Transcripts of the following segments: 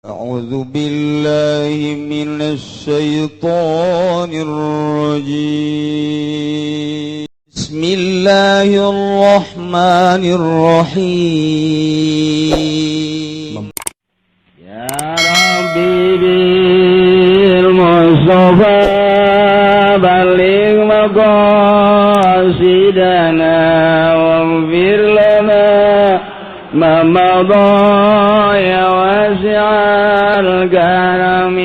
أعوذ بالله من الشيطان الرجيم. بسم الله الرحمن الرحيم. يا ربي بالمصطفى بلغ مقاصدنا واغفر لنا ما مضى يا واسع الكرم.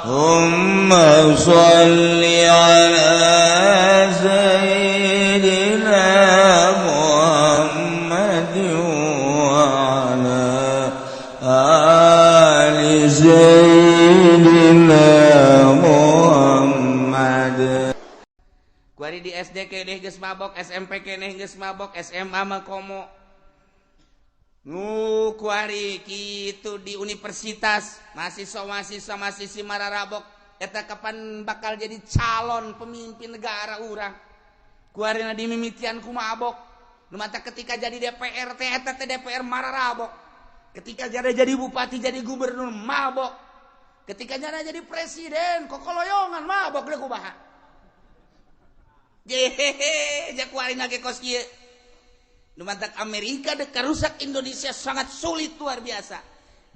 اللهم صل على سيدنا محمد وعلى آل سيدنا محمد. Kuari di SD keneh geus mabok, SMP keneh geus mabok, SMA mah komo. Nu kuari kitu di universitas, mahasiswa-mahasiswa mahasiswi mararabok, eta kapan bakal jadi calon pemimpin negara urang? Kuari na dimimitian ku mabok. Nu mata ketika jadi DPR teh, eta teh DPR mararabok. Ketika jadi bupati, jadi gubernur, mabok. Ketika jadi presiden, kokoloyongan mabok deh kumaha. Jehehe, kuari ge kos kieu. Nu matak Amerika dek rusak Indonesia sangat sulit, luar biasa.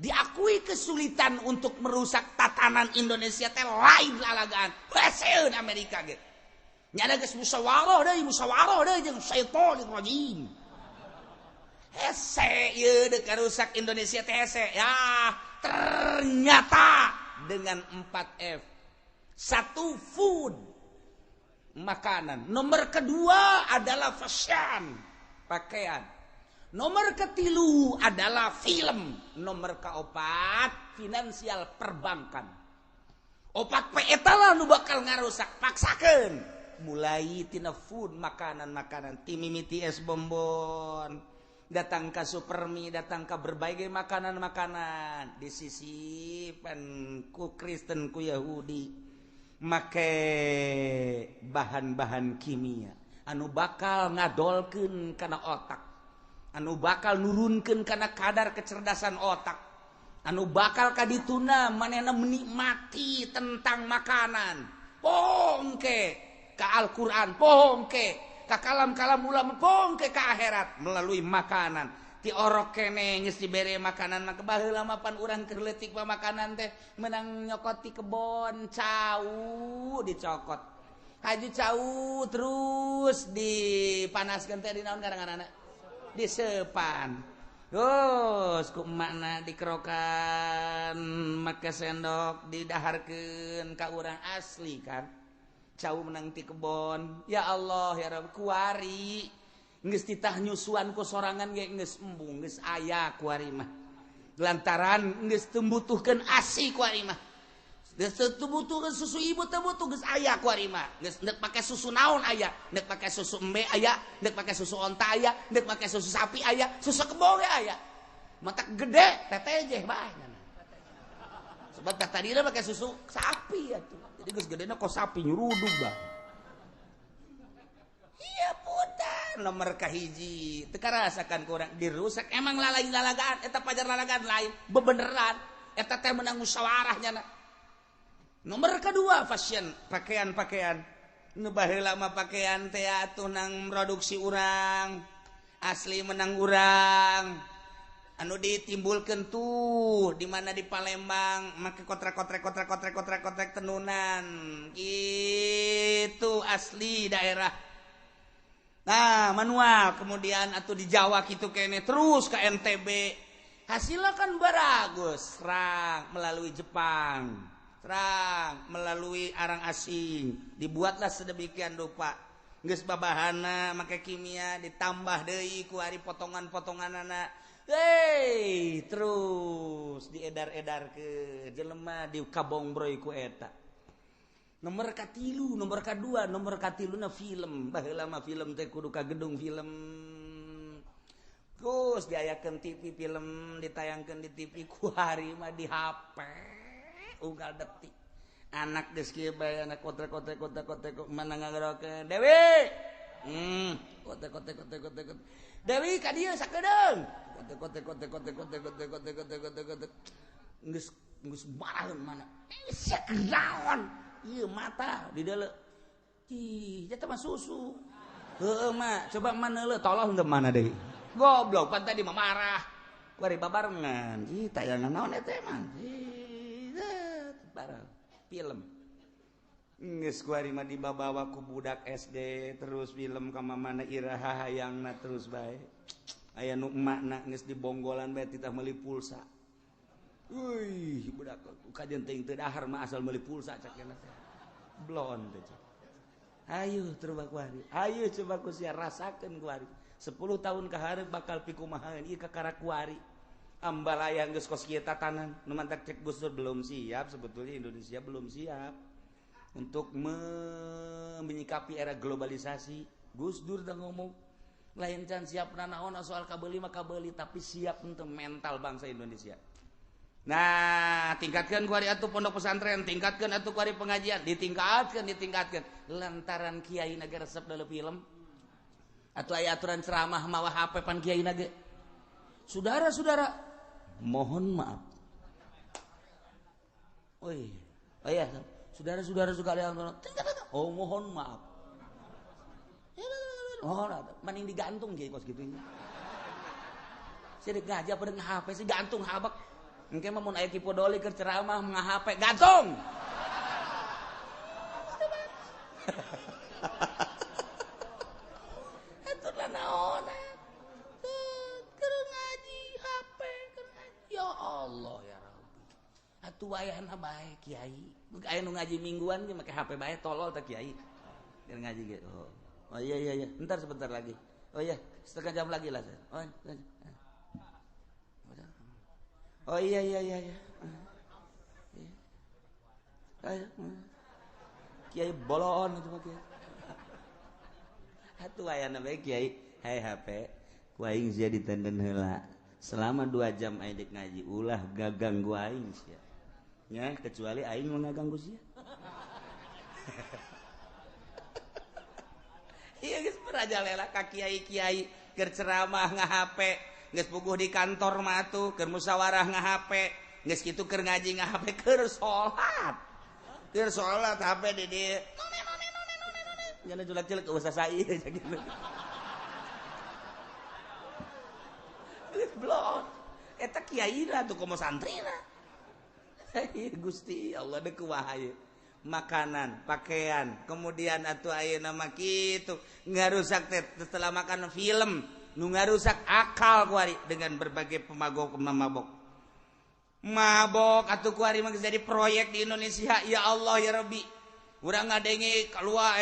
Diakui kesulitan untuk merusak tatanan Indonesia teh lain lalagaan. Haseun Amerika ge. Nyana geus musyawarah deui, musyawarah deui jeung syaitonir rajim. Hese ieu dek rusak Indonesia teh hese. Ya, ternyata dengan 4 F. Satu, food, makanan. Nomor kedua adalah fashion, pakaian. Nomor ketilu adalah film. Nomor keopat finansial, perbankan. Opat P eta lah nu bakal ngarusak. Paksakan mulai tina food, makanan-makanan, timimiti es bonbon, datang ke supermi, datang ke berbagai makanan-makanan, disisipan ku Kristen, ku Yahudi, make bahan-bahan kimia anu bakal ngadolkeun kana otak, anu bakal nurunkan karena kadar kecerdasan otak, anu bakal kadituna manehna menikmati tentang makanan, pongke ke Al-Quran, pongke ke kalam-kalam ulama, pongke ke akhirat melalui makanan. Ti orok kene geus dibere makanan mah. Baheula mah pan urang keur leutik mah makanan teh menang nyokot ti kebon, cau dicokot, haju cau terus dipanaskeun teh, di naon kadang-kadang disepan, terus ku emakna dikerokan make sendok, didaharkeun ka urang. Asli kan cau menang ti kebon. Ya Allah, ya Rabb, kuari geus titah nyusuan ku sorangan ge geus embung, geus aya kuari mah, lantaran geus teu butuhkeun ASI kuari mah, geus teu butuhkeun susu ibu, teu butuh, geus aya kuari mah. Geus ndek pake susu naon aya, ndek pake susu embe aya, ndek pake susu onta aya, ndek pake susu sapi aya, susu kebo ge aya. Matak gede tetejeh bae, sebab tadi pake susu sapi atuh, jadi geus gedena kok sapi nyurudug bah. Iya, putar nomor kahiji teu karasakan kurang dirusak. Emang lalain lalagaan eta pajar lalagaan, lain bebeneran eta teh menang musyawarah nyana. Nomor kedua fashion, pakaian-pakaian. Nu baheula mah pakaian teh atuh nang produksi urang asli, menang urang, anu ditimbulkan tuh di mana, di Palembang, make kotrek-kotrek kotrek kotrek kotrek kotrek tenunan itu asli daerah. Nah, manual kemudian atau di Jawa gitu kene, terus ke NTB, hasilnya kan bagus. Serang melalui Jepang, serang melalui arang asing, dibuatlah sedemikian rupa, geus babahana make kimia, ditambah deui ku ari potongan-potongan anak. Hei, terus diedar-edar ke jelema, di kabongbroy ku eta. Nomor katilu, nomor kedua, nomor katilu na film. Baheula mah film teh kudu ka gedung film. Terus diayakeun TV, film ditayangkeun di TV. Ku hari mah di HP unggal detik. Anak geus kieu bae, anak kotrek kotrek kotrek kotrek, mana ngagerakeun Dewi. Kotrek kotrek kotrek kotrek. Dewi ka dieu sakedeung. Kote kote kote kote kote kote kote kote kote. Geus geus marah mana. Sia kenaon? Ieu mata di deuleu. Ih, eta mah susu. Heueuh mah, coba mana leuh tolong teu mana deui. Goblok pan tadi mah marah. Kuari babarengan. Ih, tayangan naon eta emang? Ih, bareng film. Geus kuari mah dibabawa ku budak SD terus film ka mamana iraha hayangna terus bae. Aya nu emakna geus dibonggolan bae titah meuli pulsa. Uih, budak kajian teuing teu dahar mah asal meuli pulsa cak cenah teh. Blon teh cak. Ayo coba kuari. Ayo coba ku sia rasakeun kuari. 10 tahun ka hareup bakal pikumahaeun ieu kakara kuari. Ambalaya geus kos kieu tatanan. Nu mantak cek Gus Dur belum siap, sebetulnya Indonesia belum siap untuk menyikapi era globalisasi. Gus Dur dah ngomong lain can siap nanaon soal kabeli mah kabeli, tapi siap untuk mental bangsa Indonesia. Nah, tingkatkan kuari atuh pondok pesantren, tingkatkan atuh kuari pengajian, ditingkatkan, ditingkatkan. Lantaran kiai naga resep dalam film atau aya aturan ceramah mawa HP pan kiai naga. Saudara-saudara, mohon maaf. Oi, oh iya, saudara-saudara sekalian, oh mohon maaf. Oh, mending digantung kiai kos gitu. Saya ngaji apa dengan HP sih gantung habak. Engke mah mun aya Ki Podoli keur ceramah nga-HP gantung. Atuh naon keur ngaji HP keur ngaji. Ya Allah ya Rabbi. Atuh wayahna bae kiai. Aya nu ngaji mingguan ge make HP bae tolol teh kiai. Keur ngaji ge. Oh. Oh iya iya iya, entar sebentar lagi. Oh iya, setengah jam lagi lah. Oh, oh iya iya iya iya. Ayo. Kiai bolon itu mah kiai. Atuh ayana bae kiai, hai HP, ku aing sia ditenden heula. Selama 2 jam aing dek ngaji ulah gaganggu aing sia. Nya kecuali aing mau ngaganggu sia. Iya geus merajalela ka kiai-kiai keur ceramah nga-HP, geus puguh di kantor mah atuh keur musyawarah nga-HP, geus kitu keur ngaji nga-HP, keur salat. Keur salat HP di dieu. None none none none none. Nyana julak-julak usah sai gitu. Geus blon. Eta kiaina tuh komo santrina. Gusti Allah deuk kumaha ieu. Makanan, pakaian, kemudian atuh ayeuna mah kitu ngarusak teh setelah makan film nu ngarusak akal kuari dengan berbagai pemabok mabok. Mabok atuh kuari mah jadi proyek di Indonesia. Ya Allah ya Rabbi. Urang ngadenge keluar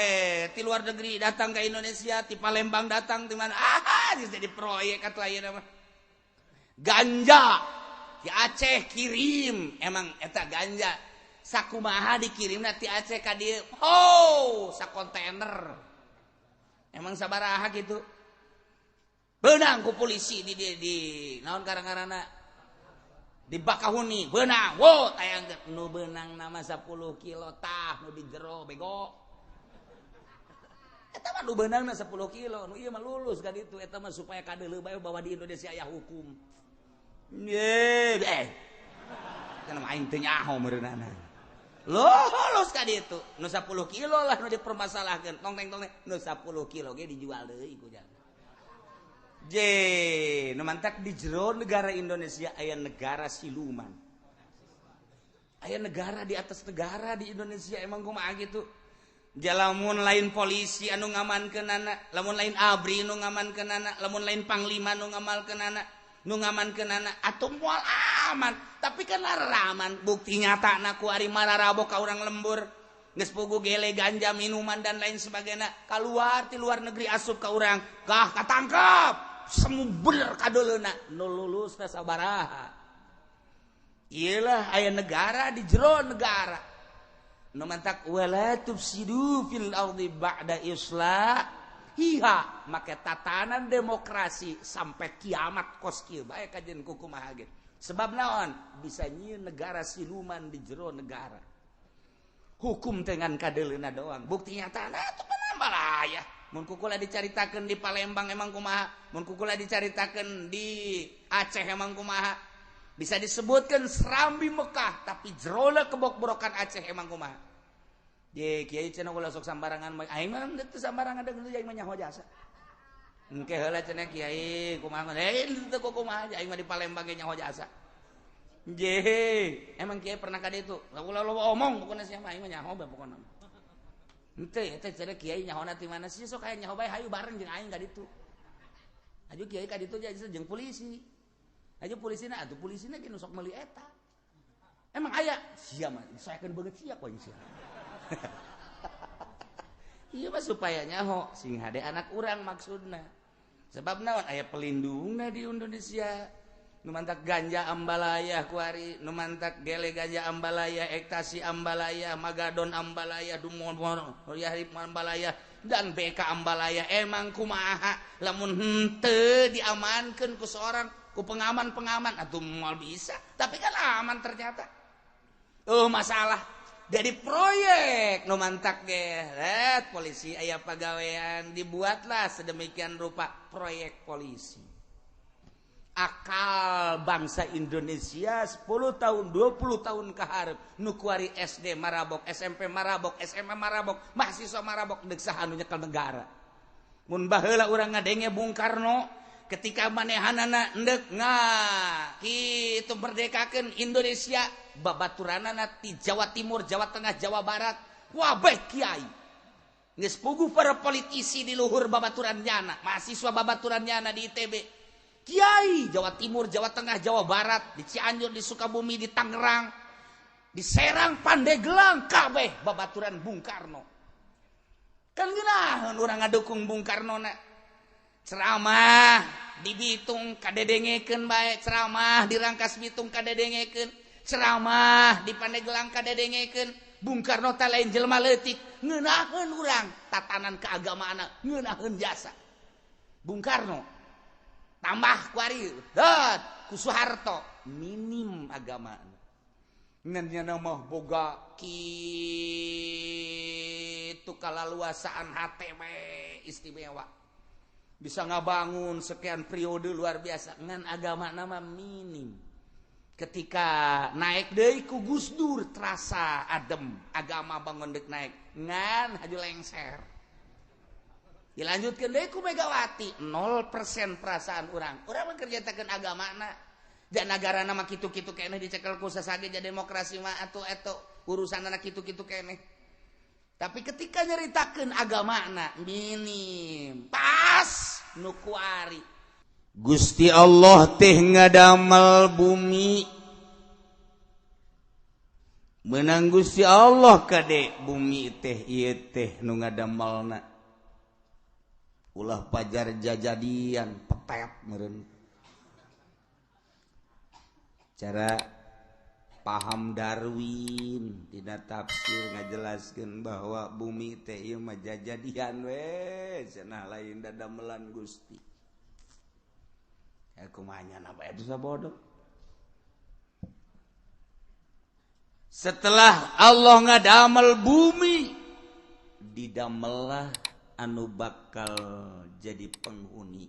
ti luar negeri datang ke Indonesia, ti Palembang datang ti mana. Ah, jadi proyek atuh ayeuna mah. Ganja di Aceh kirim, emang eta ganja sakumaha dikirim ti Aceh ka dieu. Oh, sakontainer. Emang sabaraha gitu. Benang ku polisi di naon karang-karana di Bakahuni, benang. Wo, tayang nu benang nama 10 kilo tah nu di jero bego. Eta mah nu benangna 10 kilo, nu ieu mah lulus ka ditu eta mah supaya kadeuleu bae bahwa di Indonesia aya hukum. Ye, Kan aing teu nyaho meureunana. Lulus ka ditu. Nu 10 kilo lah nu dipermasalahkeun. Tong teng tong nu 10 kilo ge dijual deui ku jang. Je, nu mantak di jero negara Indonesia aya negara siluman. Aya negara di atas negara di Indonesia emang kumaha gitu. Lamun lain polisi anu ngamankeunana, lamun lain ABRI nu ngamankeunana, lamun lain panglima nu ngamalkeunana, nu ngamankeunana atuh moal aman. Tapi kan aman, bukti nyata na ku ari mararabok ka urang lembur. Geus puguh gele ganja minuman dan lain sebagainya keluar ti luar negeri asup ka urang, gah katangkep. Semu bener kadoleuna nu lulus teh sabaraha. Iyalah aya negara di jero negara. Nu mantak wala tufsidu fil ardi ba'da islahiha, make tatanan demokrasi sampai kiamat kos kieu bae kajian kumaha ge. Sebab naon? Bisa nyieun negara siluman di jero negara. Hukum dengan kadeleuna doang. Bukti nyata nah itu penambalaya. Mun kukula dicaritakeun di Palembang emang kumaha, mun kukula dicaritakeun di Aceh emang kumaha. Bisa disebutkan Serambi Mekah, tapi jerona kebok-borokan Aceh emang kumaha. Ye kiai cenah ulah sok sambarangan, aing mah teu sambarangan deung aing mah nyaho jasa. Engke heula cenah kiai kumaha, teu kumaha aing mah di Palembang ge nyaho jasa. Je, emang kiai pernah ka ditu? Ulah loba omong pokona sia mah aing mah nyaho bae pokona. Henteu eta cenah kiai nyahona ti mana sih sok aya nyaho bae hayu bareng jeung aing ka ditu. Hayu kiai ka ditu jeung polisi. Hayu polisina atuh polisina ge nu sok meuli eta. Emang aya sia mah disoekeun beungeut sia ku aing sia. Ieu mah supaya nyaho sing hade anak urang maksudna. Sebab naon aya pelindungna di Indonesia. Nu mantak ganja ambalaya kuari, nu mantak gele ganja ambalaya, ektasi ambalaya, magadon ambalaya, dumon yahib ambalaya, dan BK ambalaya. Emang kumaha lamun henteu diamankeun ku seorang ku pengaman-pengaman atuh moal bisa, tapi kan aman ternyata. Oh masalah jadi proyek nu mantak ge polisi aya pagawean dibuatlah sedemikian rupa proyek polisi. Akal bangsa Indonesia 10 tahun 20 tahun kaharep nu kuari SD marabok, SMP marabok, SMA marabok, mahasiswa marabok deuk saha anu nyekel negara. Mun baheula urang ngadenge Bung Karno ketika manehanana endek nga kitu merdekakeun Indonesia babaturanana ti Jawa Timur, Jawa Tengah, Jawa Barat wabeh kiai. Geus puguh para politisi di luhur babaturan nyana, mahasiswa babaturan nyana di ITB. Kiai Jawa Timur, Jawa Tengah, Jawa Barat, di Cianjur, di Sukabumi, di Tangerang, di Serang, Pandeglang, kabeh babaturan Bung Karno. Kan geunaheun urang ngadukung Bung Karno na. Ceramah di Bitung kadedengekeun bae, ceramah di Rangkas Bitung kadedengekeun, ceramah di Pandeglang kadedengekeun. Bung Karno teh lain jelema leutik, ngeunaheun urang tatanan keagamaan, ngeunaheun jasa. Bung Karno tambah kuari dat ku Soeharto minim agama ngan nya mah boga kitu kalaluasaan hate we istimewa bisa ngabangun sekian periode luar biasa ngan agama nama minim. Ketika naik deui ku Gus Dur terasa adem agama bangun deuk naik ngan haju lengser. Dilanjutkan deui ku Megawati 0% perasaan urang. Urang mah kerjatakeun agamana. Dan nagarana mah kitu-kitu keneh dicekel ku sasage jadi demokrasi mah atuh eta urusanana kitu-kitu keneh. Tapi ketika nyeritakeun agamana minim pas nu kuari. Gusti Allah teh ngadamel bumi. Menang Gusti Allah kade bumi teh ieu teh nu ngadamelna. Ulah pajar jajadian petet meureun. Cara paham Darwin dina tafsir ngajelaskeun bahwa bumi teh ieu mah jajadian we cenah lain dadamelan Gusti. Ya kumaha nya bae dosa bodoh. Setelah Allah ngadamel bumi didamellah anu bakal jadi penghuni.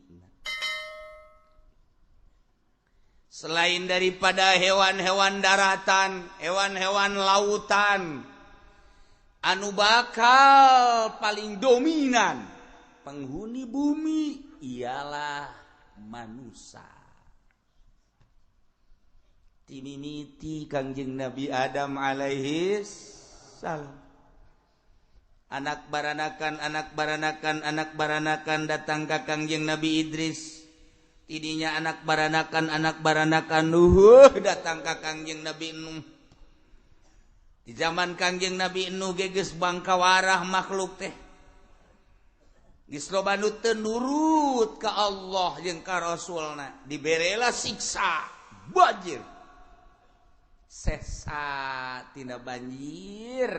Selain daripada hewan-hewan daratan, hewan-hewan lautan, anu bakal paling dominan penghuni bumi ialah manusia. Timimiti Kangjeng Nabi Adam alaihi salam. Anak baranakan, anak baranakan, anak baranakan datang ka Kangjeng Nabi Idris. Tidinya anak baranakan Nuh datang ka Kangjeng Nabi Nuh. Di zaman Kangjeng Nabi Nuh geus bangkawarah makhluk teh. Geus loba nu teu nurut ka Allah jeung ka Rasulna, diberelah siksa banjir. Sesa tina banjir.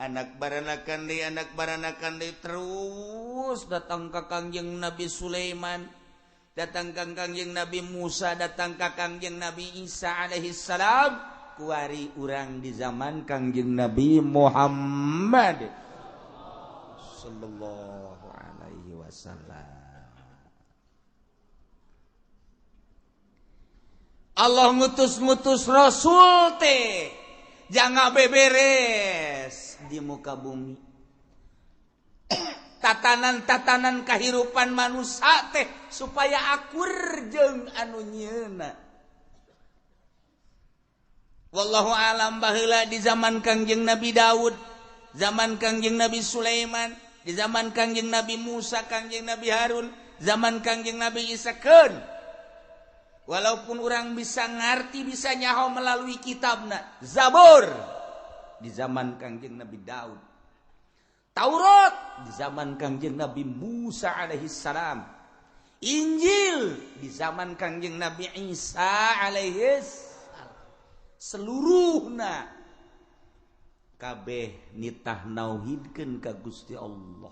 Anak baranakan deui terus datang ka Kangjeng Nabi Sulaiman, datang ka Kangjeng Nabi Musa, datang ka Kangjeng Nabi Isa alaihi salam. Kuari urang di zaman Kangjeng Nabi Muhammad sallallahu alaihi wasallam. Allah ngutus-ngutus rasul teh jangan beberes di muka bumi. Tatanan-tatanan kehidupan manusia teh supaya akur jeung anu nyeuna. Wallahu alam baheula di zaman Kangjeng Nabi Daud, zaman Kangjeng Nabi Sulaiman, di zaman Kangjeng Nabi Musa, Kangjeng Nabi Harun, zaman Kangjeng Nabi Isa keun. Walaupun orang bisa ngarti, bisa nyaho melalui kitabna Zabur di zaman Kangjeng Nabi Daud, Taurat di zaman Kangjeng Nabi Musa alaihi salam, Injil di zaman Kangjeng Nabi Isa alaihi salam. Seluruhna kabeh nitah nauhidkeun ka Gusti Allah.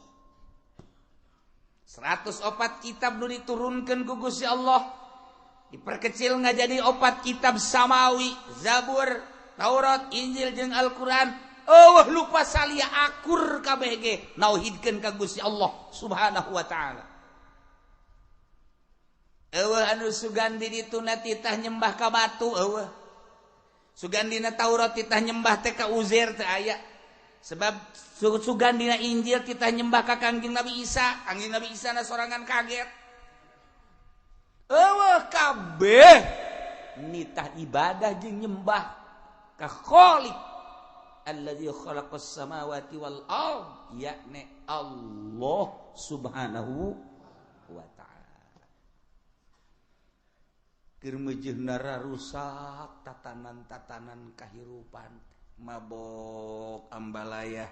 104 kitab nu diturunkeun ku Gusti Allah diperkecil nggak jadi 4 kitab samawi, Zabur, Taurat, Injil jeung Al-Qur'an. Oh lupa salia akur kabeh ge nauhidkeun ka Gusti Allah Subhanahu wa taala. Eueuh anu sugandi dituna titah nyembah ka batu eueuh. Sugandina Taurat titah nyembah teh ka Uzair teh aya. Sebab sugandina Injil titah nyembah ka Kangjeng Nabi Isa, Kangjeng Nabi Isa na sorangan kaget. Eueuh kabeh nitah ibadah jeung nyembah ka Khaliq alladzi khalaqas samawati wal ard, yakni Allah Subhanahu wa ta'ala. Keur meujeunna rusak tatanan-tatanan kahirupan, mabok, ambalaya,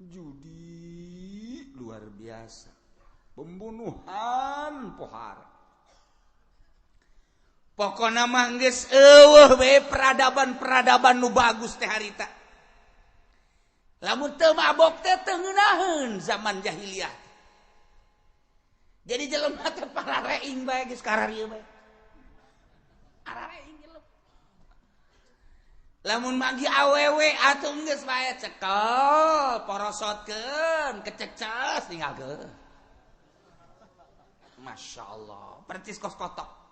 judi luar biasa, pembunuhan pohara. Pokona mah geus eueuh we peradaban-peradaban nu bagus teh harita. Lamun teu mabok teh teu ngeunaheun zaman jahiliyah. Jadi jelema teh parareing bae geus kararieu bae. Arareing jelema. Lamun magi awewe atuh geus bae cekel, porosotkeun, kececes tinggalkeun. Masya Allah, percis kos kotok.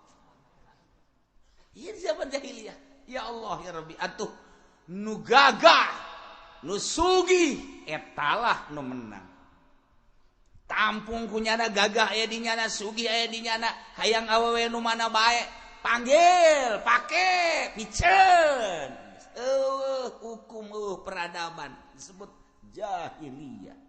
Iya zaman jahiliyah. Ya Allah ya Rabbi, atuh nu gagah, nu sugih etalah nu menang. Tampung ku nyana gagah aya di nyana, sugih aya di nyana, hayang awewe nu mana bae, panggil, pake, piceun. Eueuh hukum eueuh peradaban disebut jahiliyah.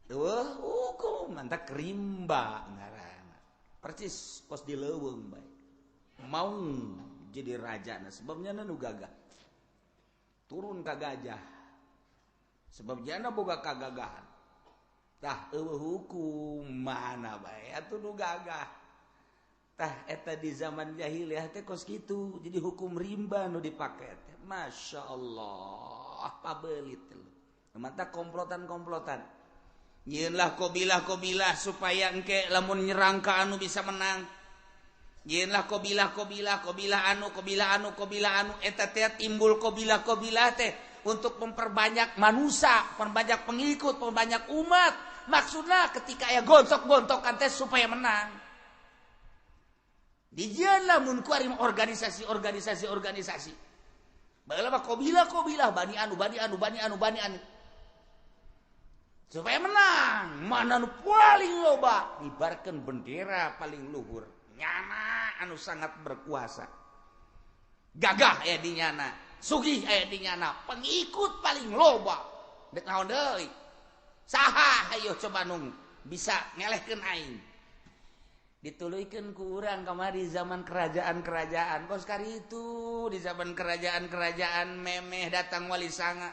Eueuh hukum mantak rimba ngaranna. Percis kos di leuweung bae. Mau jadi raja nah sebabnya nu gagah turun ka gajah sebab jana boga kagagahan. Tah eueuh hukum mana bae atuh nu gagah. Tah eta di zaman jahiliyah teh kos kitu, jadi hukum rimba nu dipake teh. Masya Allah pabelit mata komplotan-komplotan. Nyieunlah kobilah-kobilah supaya engke lamun nyerang ka anu bisa menang. Nyieunlah kobilah-kobilah, kobilah anu, kobilah anu, kobilah anu, eta teh timbul kobilah-kobilah teh untuk memperbanyak manusia, perbanyak pengikut, perbanyak umat. Maksudna ketika aya gontok-gontokan teh supaya menang. Dijieunlah mun kuari organisasi, organisasi, organisasi. Baheula mah kobilah-kobilah, bani anu, bani anu, bani anu, bani anu. Supaya menang, mana nu paling loba dibarkeun bendera paling luhur. Nyana anu sangat berkuasa, gagah aya di nyana, sugih aya di nyana, pengikut paling loba. Dek naon deui? Saha hayo coba nung bisa ngelehkeun aing. Dituluykeun ku urang kamari zaman kerajaan-kerajaan. Kos kari itu di zaman kerajaan-kerajaan memeh datang Wali Sanga.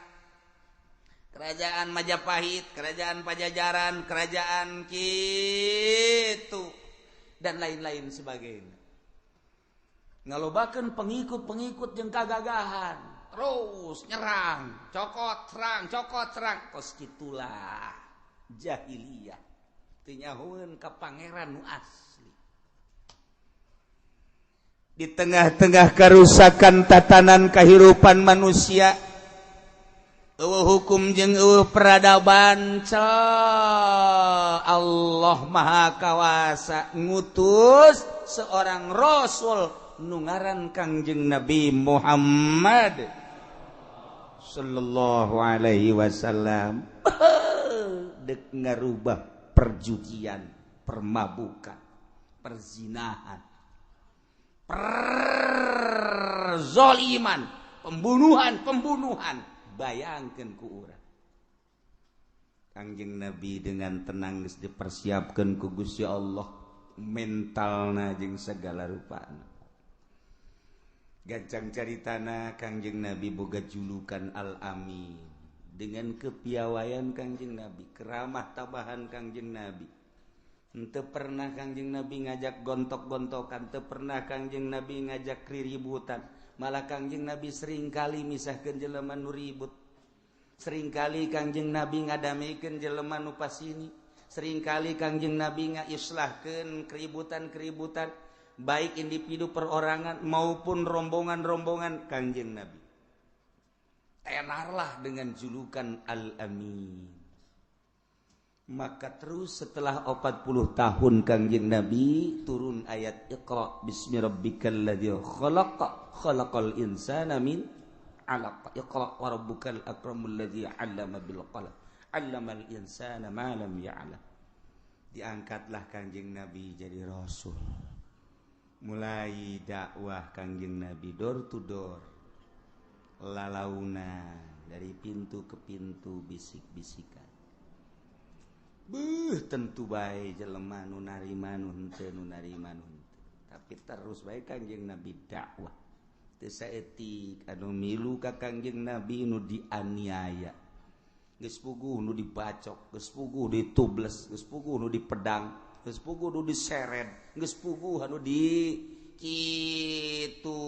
Kerajaan Majapahit, kerajaan Pajajaran, kerajaan kitu dan lain-lain sebagainya. Ngalobakeun pengikut-pengikut jeung kagagahan, terus nyerang, cokot serang, cokot serang. Kos kitulah jahiliyah. Teu nyahoeun ka pangeran nu asli. Di tengah-tengah kerusakan tatanan kehidupan manusia, Eueuh hukum jeung eueuh peradaban. Allah Maha Kawasa ngutus seorang rasul nu ngaran Kangjeng Nabi Muhammad sallallahu alaihi wasallam, dek ngarubah perjudian, permabukan, perzinahan, perzoliman, pembunuhan pembunuhan. Bayangkan ku urang, Kangjeng Nabi dengan tenang geus dipersiapkan ku Gusti Allah mentalna jeung segala rupana. Gancang caritana, Kangjeng Nabi boga julukan Al-Amin. Dengan kepiawaian Kangjeng Nabi, keramah tabahan Kangjeng Nabi. Henteu pernah Kangjeng Nabi ngajak gontok-gontokan, teu pernah Kangjeng Nabi ngajak riributan. Malah Kangjeng Nabi seringkali misahkeun jelema nu ribut. Seringkali Kangjeng Nabi ngadamekeun jelema nu pasini. Seringkali Kangjeng Nabi ngaislahkeun keributan-keributan, baik individu perorangan maupun rombongan-rombongan. Kangjeng Nabi tenarlah dengan julukan Al-Amin. Maka terus setelah 40 tahun Kangjeng Nabi, turun ayat Iqra bismi rabbikal ladzi khalaq, khalaqal insana min 'alaq, Iqra wa rabbukal akramul ladzi 'allama bil qalam, 'allamal insana ma lam ya'lam. Diangkatlah Kangjeng Nabi jadi rasul. Mulai dakwah Kangjeng Nabi door to door, lalauna dari pintu ke pintu, bisik-bisikan. Beuh, tentu bae jelema nu narima, nu henteu, nu narima, nu henteu. Tapi terus bae Kangjeng Nabi dakwah. Teu saeutik anu milu ka Kangjeng Nabi nu dianiaya. Geus puguh nu dibacok, geus puguh ditubles, geus puguh nu dipedang, geus puguh nu diseret, geus puguh anu di kitu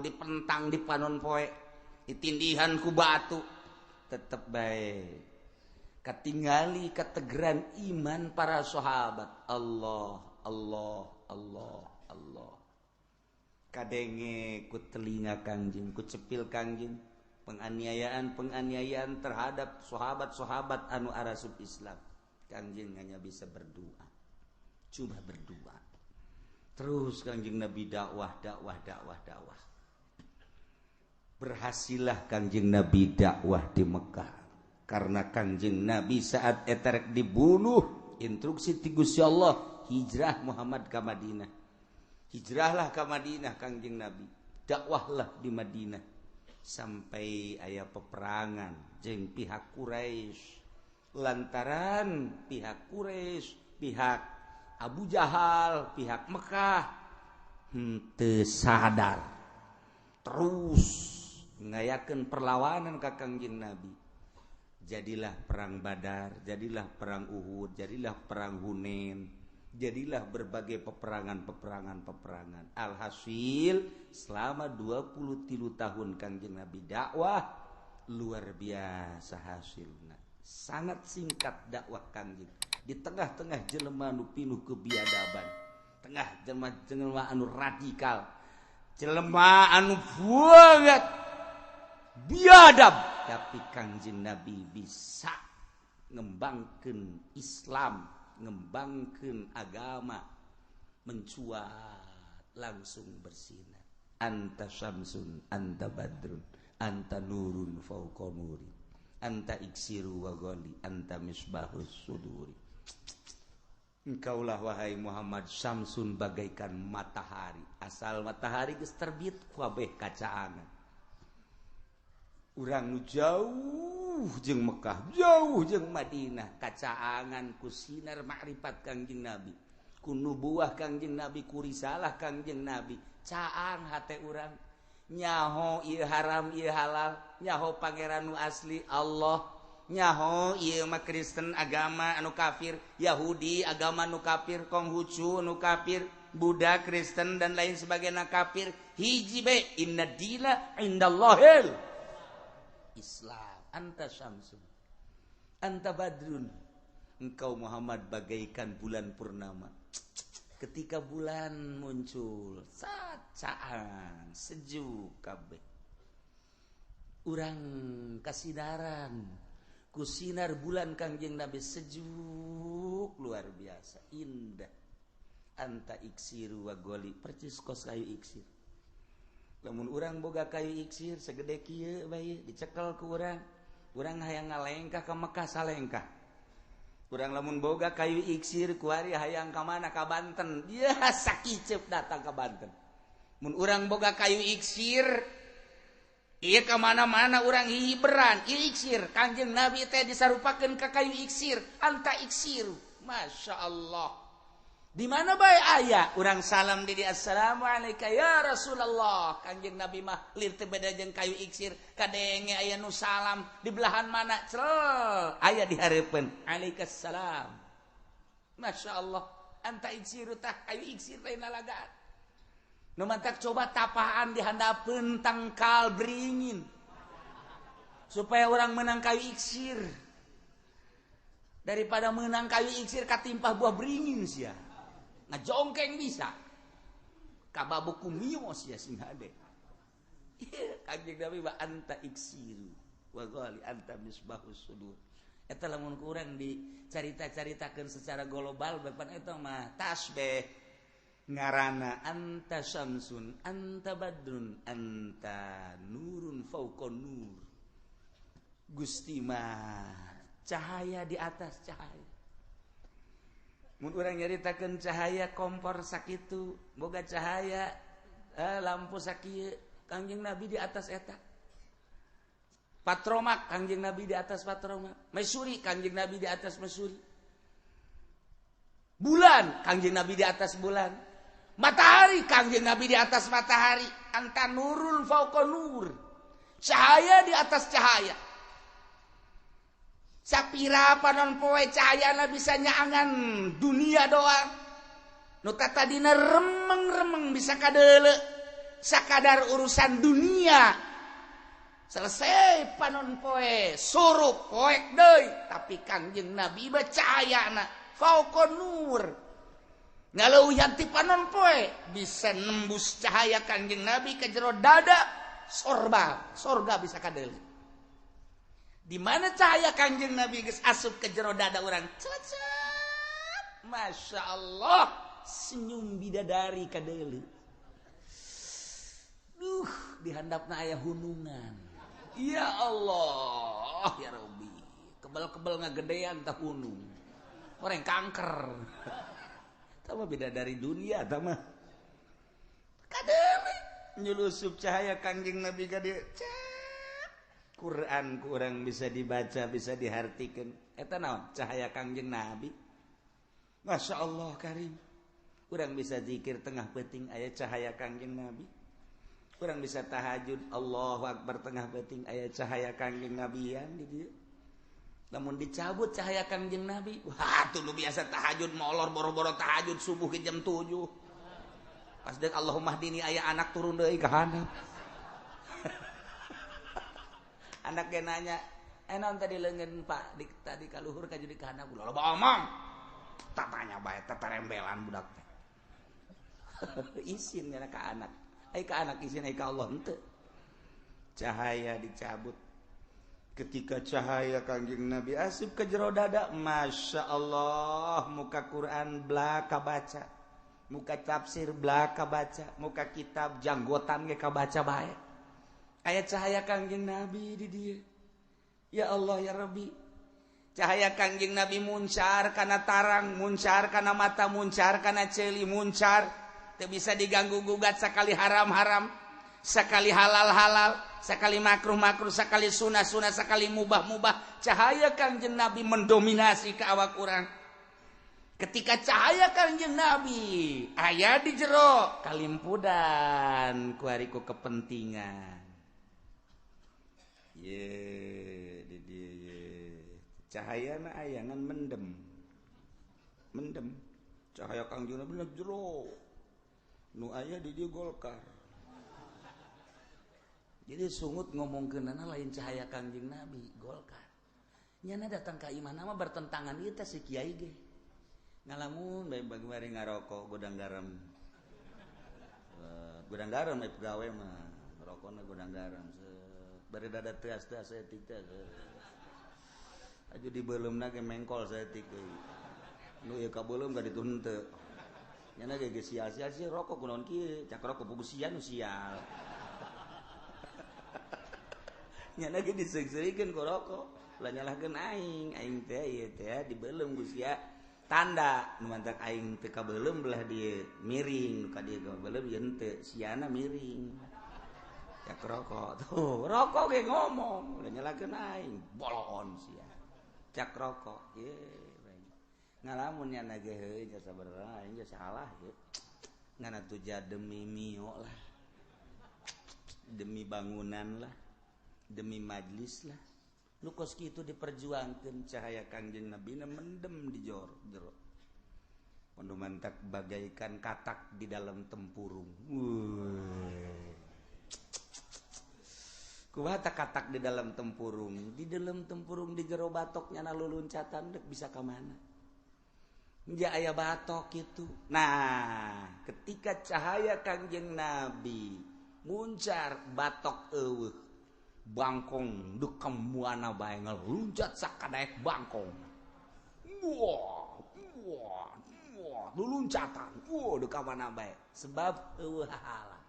dipentang di panon poe, ditindihan ku batu. Tetep bae katingali kategeran iman para sahabat. Allah, Allah, Allah, Allah. Kadenge ku telinga Kangjeng, ku cepil Kangjeng penganiayaan-penganiayaan terhadap sahabat-sahabat anu arasup Islam. Kangjeng hanya bisa berdoa, cuma berdoa. Terus Kangjeng Nabi dakwah, dakwah, dakwah, dakwah. Berhasillah Kangjeng Nabi dakwah di Mekah. Karena Kangjeng Nabi saat eterek dibunuh, instruksi ti Gusti Allah, hijrah Muhammad ke Madinah. Hijrahlah ke Madinah Kangjeng Nabi, dakwahlah di Madinah sampai aya peperangan jeung pihak Quraisy. Lantaran pihak Quraisy, pihak Abu Jahal, pihak Mekah henteu sadar, terus ngayakeun perlawanan ka Kangjeng Nabi. Jadilah perang Badar, jadilah perang Uhud, jadilah perang Hunain, jadilah berbagai peperangan-peperangan-peperangan. Alhasil selama 23 tahun Kangjeng Nabi dakwah, luar biasa hasilnya. Sangat singkat dakwah Kangjeng. Di tengah-tengah jelema nu pinuh kebiadaban, tengah jelema anu radikal, jelema anu banget biadab, tapi Kangjeng Nabi bisa ngembangkeun Islam, ngembangkeun agama, mencuat langsung bersinar. Anta syamsun, anta badrun, anta nurun fauqa nuri, anta iksiru wa ghali, anta misbahus suduri. Engkaulah wahai Muhammad syamsun bagaikan matahari. Asal matahari geus terbit kabeh kacaangan. Urang nu jauh jeung Mekah, jauh jeung Madinah, kacaangan ku sinar makrifat Kangjeng Nabi, ku nubuah Kangjeng Nabi, ku risalah Kangjeng Nabi. Caang hate urang, nyaho ieu haram ieu halal, nyaho pangeran nu asli Allah, nyaho ieu mah Kristen agama anu kafir, Yahudi agama nu kafir, Konghucu nu kafir, Buddha, Kristen dan lain sebagainya kafir. Hiji be inna dina indallahil Islam. Anta syamsun, anta badrun. Engkau Muhammad bagaikan bulan purnama. Ketika bulan muncul, sacaan sejuk kabeh. Urang kasinaran ku sinar bulan Kangjeng Nabi sejuk luar biasa indah. Anta iksiru wa goli percis kos kayu iksir. Lamun urang boga kayu iksir segede kieu bae dicekel ku urang, urang hayang ngalengkah ka Mekah salengkah. Urang lamun boga kayu iksir kuari hayang ka mana ka Banten, dia sakiceup datang ka Banten. Mun urang boga kayu iksir ieu ka mana-mana urang hiberan, ieu iksir. Kangjeng Nabi teh disarupakeun ka kayu iksir, anta iksir. Masya Allah. Di mana bae aya urang salam di dia, assalamualaikum ya Rasulullah. Kangjeng Nabi mah lir teu beda jeung kayu iksir, kadenge aya nu salam di belahan mana cel aya di hareupeun. Alaikassalam. Masya Allah, anta iksiru tah kayu iksir teh nalagaan. Nu mantak coba tapaan di handapeun tangkal beringin supaya orang menang kayu iksir. Daripada menang kayu iksir katimpah buah beringin sia. Ngajongkeng bisa. Kababu kumios ya sing hade. Kanjeng Nabi wa anta iksiru wa ghali anta misbahus sudur. Eta lamun kurang dicarita-caritakeun secara global bapan eta mah tasbih ngarana anta syamsun anta badrun anta nurun fauqa nur. Gusti mah cahaya di atas cahaya. Mun urang nyaritakeun cahaya kompor sakitu, boga cahaya lampu sakieu, Kangjeng Nabi di atas eta. Patromak Kangjeng Nabi di atas patromak, Mesuri Kangjeng Nabi di atas mesuri. Bulan Kangjeng Nabi di atas bulan. Matahari Kangjeng Nabi di atas matahari. Anta nurul fauqa nur. Cahaya di atas cahaya. Sapira panon poe cahayana bisa nyaangan dunia doang. Nu tadina remeng-remeng bisa kadeule. Sakadar urusan dunia. Selesai panon poe surup poek deui, tapi Kangjeng Nabi mah cahayana fauqa nur. Ngaleuwihan ti panon poe bisa nembus cahaya Kangjeng Nabi ke jero dada sorba, sorga bisa kadeule. Di mana cahaya Kangjeng Nabi geus asup ke jero dada urang, cecep. Masya Allah, senyum bidadari kadeule. Duh, di handapna aya hunungan. Ya Allah, ya Rabbi. Kebel-kebel ngagedean tah hunung. Orang kanker. Tah mah bidadari dunia tah mah. Kadeule nyulusup cahaya Kangjeng Nabi ka dieu. Quran kurang bisa dibaca, bisa dihartikan. Eta naon? Cahaya Kangjeng Nabi. Masya Allah karim. Kurang bisa zikir tengah peuting aya cahaya Kangjeng Nabi. Kurang bisa tahajud Allahu Akbar tengah peuting aya cahaya Kangjeng Nabian di dieu. Lamun dicabut cahaya Kangjeng Nabi, wah tuh lu biasa tahajud molor boro-boro tahajud subuh ke jam 7. Pas deuk Allahumma hdini aya anak turun deui ka handap. Anaknya nanya, naon tadi leungeun Pak di tadi ka luhur ka jadi ka handap ulah loba omong. Tatanya bae teterembelan budak teh. Isin nya ka anak. Ai ka anak isin ai ka Allah henteu. Cahaya dicabut. Ketika cahaya Kangjeng Nabi asup ke jero dada, Masya Allah, muka Quran belaka baca, muka tafsir belaka baca, muka kitab janggotan ge kabaca bae. Aya cahaya Kangjeng Nabi di dieu. Ya Allah ya Rabbi. Cahaya Kangjeng Nabi muncar kana tarang, muncar kana mata, muncar kana ceuli, muncar. Teu bisa diganggu gugat sakali haram-haram, sekali halal-halal, sekali makruh-makruh, sekali sunah-sunah, sekali mubah-mubah. Cahaya Kangjeng Nabi mendominasi ke awak urang. Ketika cahaya Kangjeng Nabi aya di jero kalimpudan ku ari ku kepentingan. Ye, di dieu ye. Cahayana aya ngan mendem. Mendem. Cahaya Kangjeng Nabi na jero. Nu aya di dieu Golkar. Jadi sungut ngomongkeunana lain cahaya Kangjeng Nabi, Golkar. Nyana datang ka imah mah bertentangan ieu teh si kiai ge. Ngalamun bae bari ngarokok gudang garam. Gudang garam pegawai mah rokokna gudang garam. Bari dada teas-teas saeutik teh. Aju dibeuleumna ge mengkol saeutik deui. Nu ieu kabeuleum ka ditu henteu. Nyana ge geus sial-sial sih rokok kunaon kieu, cak rokok pugu sia nu sial. Nyana ge diseung-seurikeun ku rokok, lah nyalahkeun aing, aing teh ieu teh dibeuleum ku sia. Tanda nu mantak aing teu kabeuleum belah dieu miring, nu ka dieu kabeuleum ieu henteu, siana miring. Cak rokok tuh, rokok ge ngomong, ulah nyalahkeun aing, boloon sia. Cak rokok, ye ngalamun nyana ge heuh jasa sabarang aing ge salah ge. Ngan atuh demi mio lah. Demi bangunan lah, demi majlis lah. Nu kos kitu diperjuangkeun cahaya Kangjeng Nabi na mendem di jero. Pandu mantak bagaikan katak di dalam tempurung. Kumaha katak di dalam tempurung? Di dalam tempurung di jero batok nyana luluncatan dek bisa ka mana? Ja aya batok itu. Nah, ketika cahaya Kangjeng Nabi muncar batok eueuh bangkong deuk ka muana bae ngaluncat sakadaek bangkong. Wah, wah, wah, luluncatan. Wah, deuk ka mana bae sebab eueuh halang.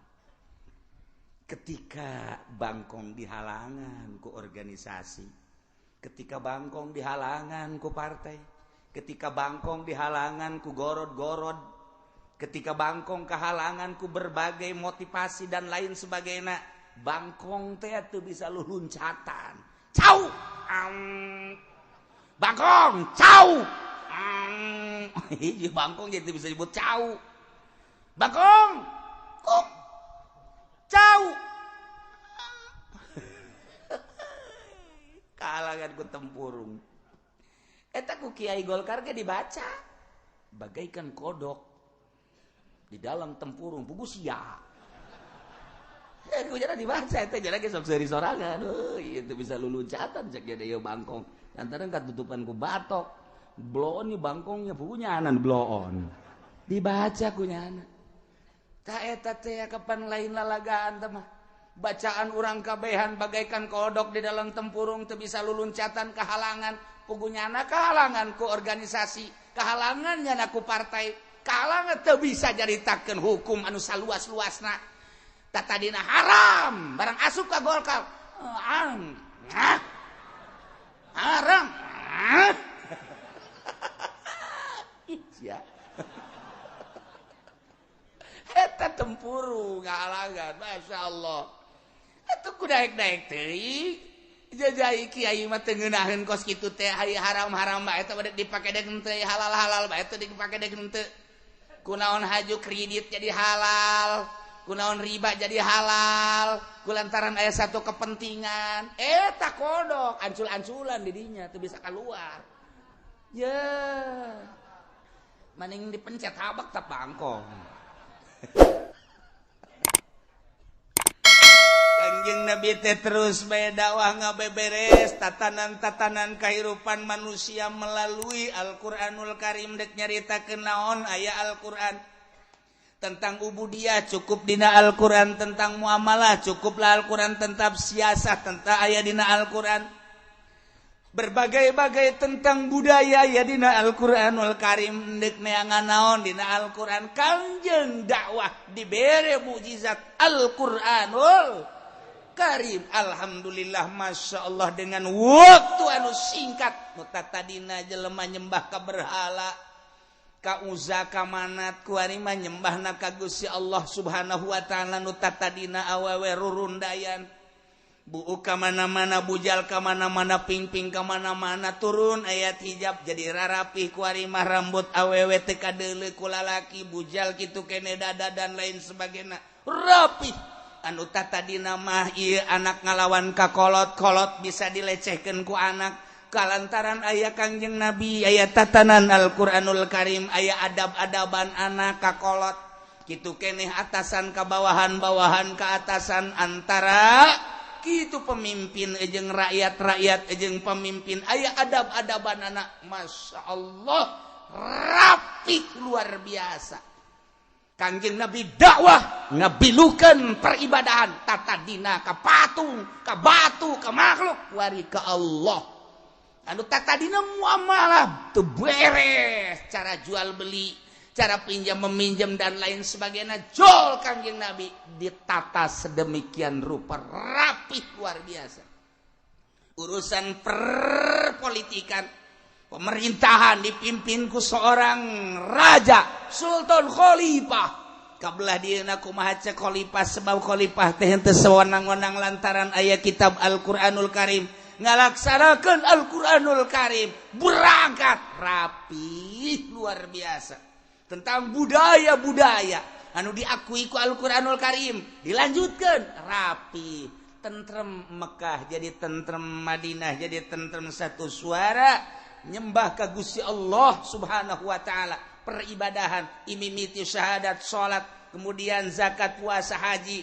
Ketika bangkong dihalangan ku organisasi, ketika bangkong dihalangan ku partai, ketika bangkong dihalangan ku gorod-gorod, ketika bangkong kehalangan ku berbagai motivasi dan lain sebagainya, bangkong teh teu bisa luluncatan. Cau, bangkong, cau, hiji bangkong jadi bisa disebut cau. Bangkong, kok, cau, kahalangan ku tempurung. Eta ku Kiai Golkar ge dibaca bagaikan kodok di dalam tempurung pugu sia. Ku jana dibaca eta jana ge sok seuri sorangan. Heuh, itu bisa luluncatan cek ge ieu bangkong. Lantaran katutupan ku batok. Bloon nih bangkongnya pugu nyanan bloon. Dibaca ku nyana. Ta eta teh kapan lain lalagaan teh mah. Bacaan urang kabehan bagaikan kodok di dalam tempurung teu bisa luluncatan kehalangan. Pugunyana kehalangan ku organisasi, kehalangan nyana ku partai, kehalangan teu bisa jaritakeun hukum anu saluas-luasna. Tatadina haram, barang asup ka Golkar. Haram. Sia. Eta tempurung kehalangan, masyaallah. Eta ku daek-daek teuing. Jajai kiai mah teu ngeunaheun kos kitu teh haram-haram bae eta bade dipake deuk henteu, halal-halal bae teu dipake deuk henteu. Kunaon haju kredit jadi halal, kunaon riba jadi halal, kulantaran aya satu kepentingan. Eta kodok ancul-anculan di dinya teu bisa keluar. Ye. Maning dipencet habak tap bangkong. Kangjeng Nabi teh terus bae dakwah ngabeberes tatanan-tatanan kehidupan manusia melalui Al-Qur'anul Karim dek nyaritakeun naon aya Al-Qur'an tentang ubudiyah cukup dina Al-Qur'an, tentang muamalah cukuplah Al-Qur'an, tentang siasah tentang aya dina Al-Qur'an, berbagai-bagai tentang budaya ya dina Al-Qur'anul Karim dek neangan naon dina Al-Qur'an. Kangjeng dakwah dibere mukjizat Al-Qur'anul Karim. Alhamdulillah, masya Allah, dengan waktu anu singkat nu tadina jelema nyembah ka berhala, ka Uzza, ka Manat, ku ari mah nyembahna ka Gusti Allah Subhanahu wa taala. Nu tadina awewe rurundayan, buuk ka mana-mana, bujal ka mana-mana, pingping ka mana-mana, turun ayat hijab jadi rarapih ku ari mah, rambut awewe teu kadeuleu ku lalaki, bujal kitu kene dada dan lain sebagainya, rapih. Anu tadina mah ieu anak ngalawan ka kolot-kolot bisa dilecehkeun ku anak, kalantaran aya Kangjeng Nabi, aya tatanan Al-Qur'anul Karim, aya adab-adaban anak ka kolot kitu keneh, atasan ka bawahan, bawahan ka atasan, antara kitu pemimpin jeung rakyat, rakyat jeung pemimpin, aya adab-adaban anak. Masya Allah, rapih luar biasa. Kangjeng Nabi dakwah ngabilukeun peribadahan tata dina ka patung, ka batu, ka makhluk wari ka Allah. Anu tata dina muamalah teu beres cara jual beli, cara pinjam meminjam dan lain sebagainya. Jol Kangjeng Nabi ditata sedemikian rupa rapih luar biasa. Urusan perpolitikan, pemerintahan dipimpin ku seorang raja, sultan, khalifah. Kabelah dieuna kumaha cek khalifah, sebab khalifah teh henteu sewenang-wenang lantaran aya kitab Al-Qur'anul Karim. Ngalaksanakeun Al-Qur'anul Karim, berangkat rapi luar biasa. Tentang budaya-budaya anu diakui ku Al-Qur'anul Karim, dilanjutkan rapi. Tentrem Mekah jadi tentrem Madinah, jadi tentrem, satu suara nyembah ka Gusti Allah Subhanahu wa taala. Peribadahan imimiti syahadat, salat, kemudian zakat, puasa, haji,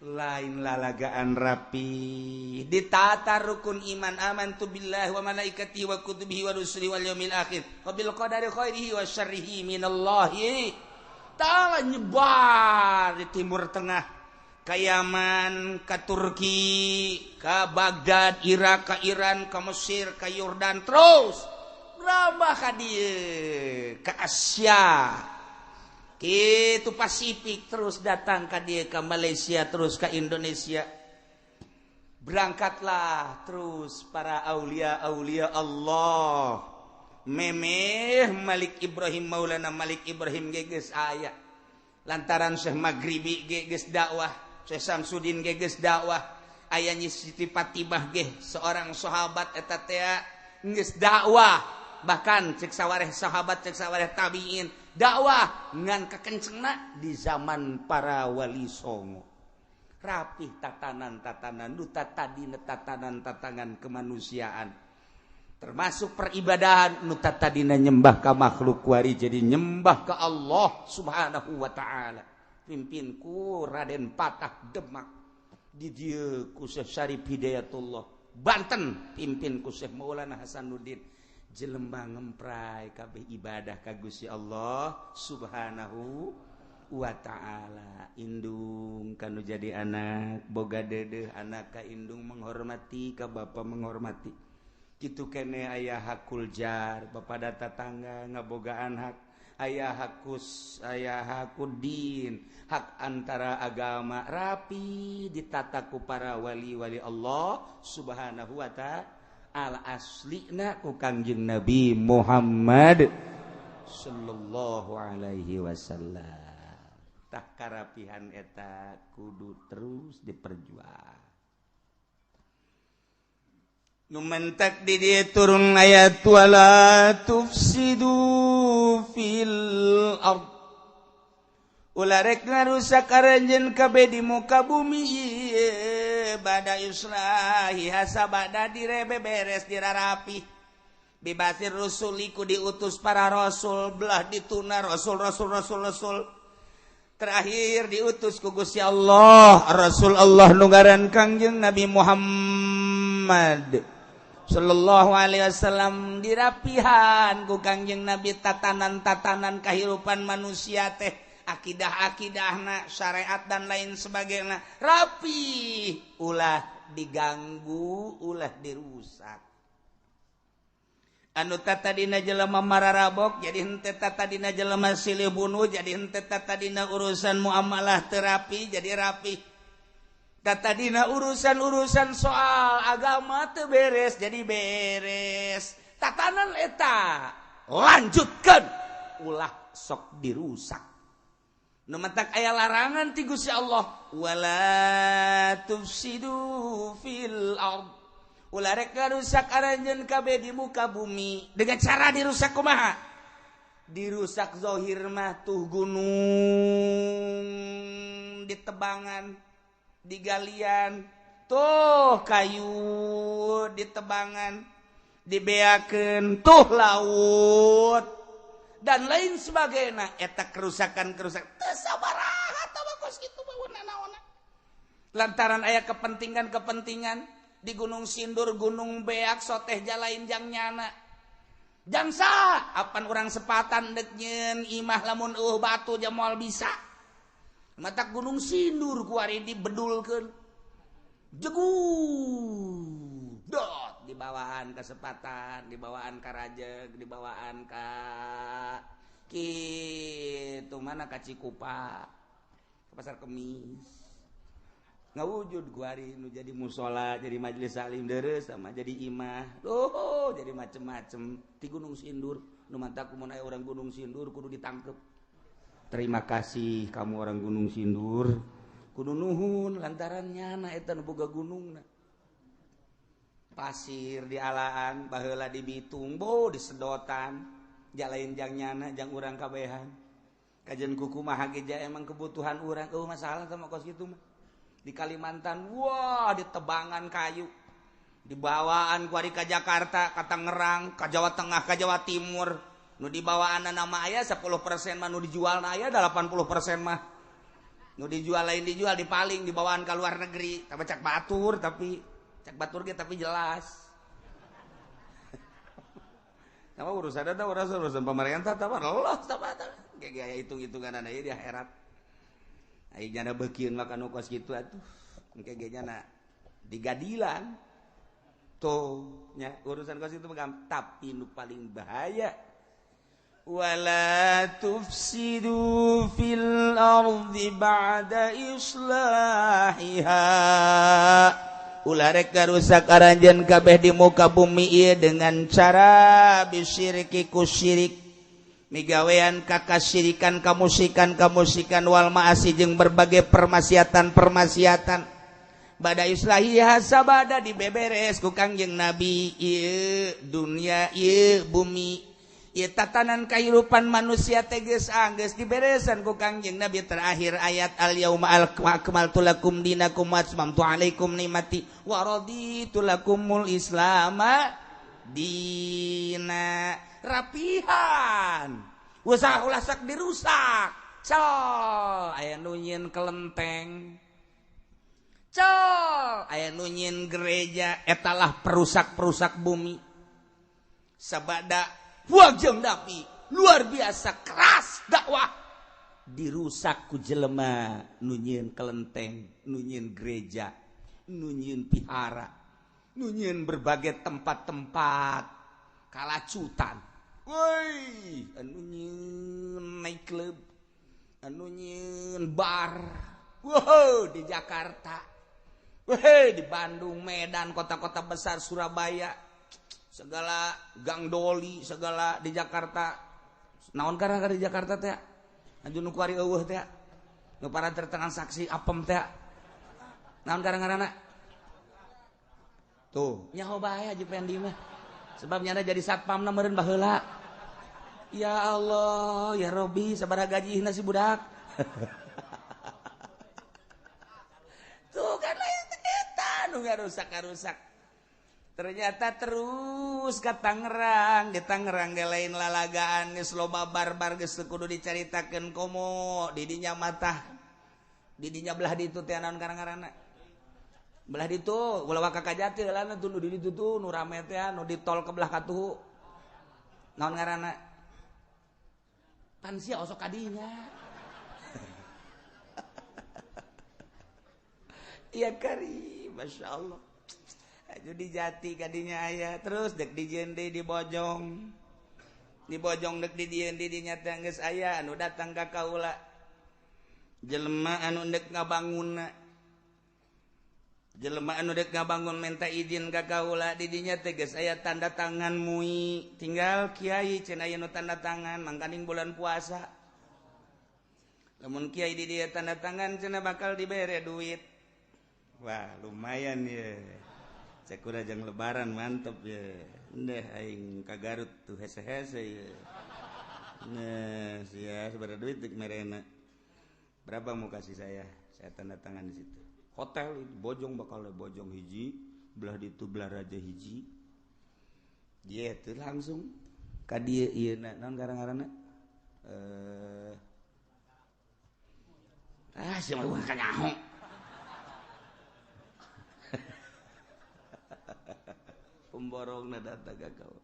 lain lalagaan rapi ditata rukun iman, amantu billahi wa malaikatihi wa kutubihi wa rusulihi wal yaumil akhir wa bil qadari khairihi wa syarrihi minallahi ta'ala. Nyebar di Timur Tengah, ke Yaman, ke Turki, ke Baghdad, Irak, ke Iran, ke Mesir, ke Yordan, terus berambah ka dieu, ke Asia, gitu Pasifik, terus datang ka dieu, ke Malaysia, terus ke Indonesia. Berangkatlah terus para aulia-aulia Allah. Memeh Malik Ibrahim, Maulana Malik Ibrahim geus aya. Lantaran Syekh Maghribi geus dakwah, Syekh Samsudin geus dakwah, aya Nyi Siti Fatimah ge seorang sahabat eta teh geus dakwah, bahkan cek sawareh sahabat, cek sawareh tabiin dakwah ngan kekencengna di zaman para wali songo. Rapih tatanan-tatanan nu tadina, tatanan-tatanan kemanusiaan termasuk peribadahan, nu tadina nyembah ka makhluk wari jadi nyembah ke Allah Subhanahu wa taala. Pimpin ku Raden Patah Demak, di dieu ku Syekh Syarif Hidayatullah Banten, pimpin ku Syekh Maulana Hasanuddin. Jelema ngempray kabeh ibadah ka Gusti Allah Subhanahu wa taala. Indung kanu jadi anak boga dedeh, anak ka indung menghormati, ka bapa menghormati, kitu kene. Aya hakul jar, bapak tetangga ngabogaan hak, aya hakus, aya hakudin, hak antara agama, rapi ditata ku para wali-wali Allah Subhanahu wa ta'ala, aslina ku Kangjeng Nabi Muhammad sallallahu alaihi wasallam. Tah, karapihan eta kudu terus diperjuang. Nu mentak di dieu turun ayat wala tufsidu fil ard, ulah rek ngarusak aranjeun kabeh di muka bumi ieu, bada islahiha, sabada direbe beres dirarapi, biba'tsir rusuli, ku diutus para rasul. Belah dituna rasul, rasul, rasul, rasul, terakhir diutus ku Gusti Allah Rasul Allah nu ngaran Kangjeng Nabi Muhammad sallallahu alaihi wasallam. Dirapihan ku Kangjeng Nabi tatanan-tatanan kehidupan manusia teh, akidah-akidahna, syariat dan lain sebagainya, rapi, ulah diganggu, ulah dirusak. Anu tadina jelema mararabok jadi henteu, tadina jelema silih bunuh jadi henteu, tadina urusan muamalah terapi jadi rapi, tadina urusan-urusan soal agama teu beres jadi beres. Tatanan eta lanjutkan, ulah sok dirusak. Nu matak aya larangan ti Gusti Allah, wala tufsidu fil ard, ulah rek ngarusak aranjeun kabeh di muka bumi. Dengan cara dirusak kumaha? Dirusak zohir mah tuh gunung ditebangan, digalian, tuh kayu ditebangan, dibeakeun, tuh laut dan lain sebagainya. Eta kerusakan-kerusakan teu sabaraha kos kitu naona, lantaran aya kepentingan-kepentingan di Gunung Sindur, Gunung Beak, soteh jalain jang nyana. Jangsa apan urang sepatan dek nyeun imah lamun eueuh batu ja moal bisa. Mata Gunung Sindur kuari dibedulkeun. Jegu dot dibawaan ka sepatan, dibawaan ka Rajeg, dibawaan ka kitu mana ka Cikupa, ke Pasar Kemis. Ngawujud kuari nu jadi musola, jadi majelis taklim deres sama jadi imah. Oh, jadi macem-macem di Gunung Sindur. Nu mantak mun aya orang Gunung Sindur kudu ditangkep. Terima kasih kamu orang Gunung Sindur. Kudu nuhun lantaran nyana eta nu boga gunungna. Pasir dialaan, baheula dibitung, bo disedotan. Jalain jang nyana jang urang kabehan. Kajian kuku mah ge emang kebutuhan urang, eueuh masalah sama kos kitu mah. Di Kalimantan, wah ditebangan kayu, dibawaan kuari ka Jakarta, ka Tangerang, ka Jawa Tengah, ka Jawa Timur. Nu dibawaan nama aya 10% mah nu dijual na aya 80% mah. Nu dijual lain dijual dipaling dibawaan ka luar negeri. Tapi cak batur tapi cak batur ge tapi jelas. Nama urusan eta urusan pemerintah tah Allah tah ge aya hitung-hitungan aya di akhirat. Ai jana beukieun mah kanu kos kitu atuh. Engke ge jana digadilan. Tuh nya urusan kos itu mah tapi nu paling bahaya. Wala tufsidu fil ardi ba'da islahiha. Ulah rek garusak aranjeun kabeh di muka bumi ieu dengan cara bisyirki ku syirik. Migawean kakasyirikan kamusikan kamusikan wal ma'asi jeung berbagai permaksiatan-permaksiatan. Bada islahiha sabada dibeberes ku Kangjeng Nabi ieu dunia ieu bumi ieu tatanan kahirupan manusia teh geus anggeus diberesan ku Kangjeng Nabi terakhir ayat al yauma akmaltu lakum dinakum wa atmamtu alaikum nikmati wa raditu lakumul islama dina. Rapihan usaha ulah sak dirusak col aya nu nyieun kelenteng col aya nu nyieun gereja etalah perusak-perusak bumi sabada wajeng Nabi luar biasa keras dakwah dirusak ku jelema nu nyieun kelenteng nu nyieun gereja nu nyieun pihara nu nyieun berbagai tempat-tempat kalacutan. Woi, anu nyieun night club, anu nyieun bar. Wow, di Jakarta. Woi, di Bandung, Medan, kota-kota besar, Surabaya. Segala gang doli, segala di Jakarta. Naon karang di Jakarta teh? Anu nu kuari eueuh teh. Nu para tertransaksi apem teh. Naon karang-karana? Tuh, nyaho bae Haji Pendi mah. Sebab nyana jadi satpamna meureun baheula. Ya Allah, ya Robi, sabaraha gajihna si budak. Tuh kan lain eta nu ngarusak-ngarusak. Ternyata terus ka Tangerang, di Tangerang ge lain lalagaan geus loba barbar geus kudu dicaritakeun komo di dinya matah. Di dinya belah ditu teh naon karang-karana. Belah ditu ulah waka ka Jati heula tuh nu di ditu tuh nu rame teh nu di tol ke belah katuhu. Naon ngaranna? Pan sia osok kadinya. Iya kari, Masya Allah. Aju di Jati kadinya aya terus dek di Jende di Bojong. Di Bojong dek di Jende di dinya teh geus aya anu datang ka kaula. Jelema anu dek ngabangunna. Jelema anu dek ngabangun minta izin ka kaula di dinya teh geus aya tanda tangan mui. Tinggal kiai cenah aya nu tanda tangan mangkaning bulan puasa. Lamun kiai di dieu tanda tangan cenah bakal dibere duit. Wah, lumayan ya. Cek udah jang lebaran mantep ya. Ndeh aing ka Garut tuh hese-hese ya. Nah, sia sabaraha duit dek merena. Berapa mau kasih saya? Saya tanda tangan di situ. Hotel itu Bojong bakal Bojong hiji, belah ditu belah Raja hiji. Dia tuh langsung ka dieu ieu na naon garang-garangna? Sia mah kanyaho. Pemborongna datang ka kau.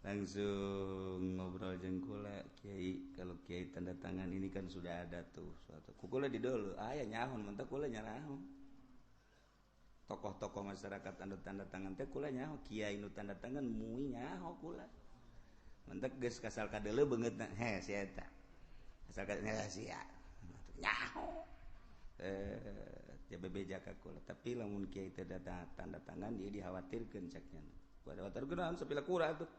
Langsung ngobrol jeung kula, kiai, kalau kiai tanda tangan ini kan sudah ada tuh suatu. Ku kula di dulu, aya nyahon mentak kula nyaraho. Tokoh-tokoh masyarakat anu tanda tangan teh kula nyaho, kiai nu tanda tangan mui nyaho kula. Mentak geus kasal kadeuleu beungeutna, he si eta. Asal ka sia. Nyaho. Eh, bebeja ka kula, tapi lamun kiai teu tanda tangan dia dikhawatirkeun ceknya. Khawatirkeun naon sapila kura tuh.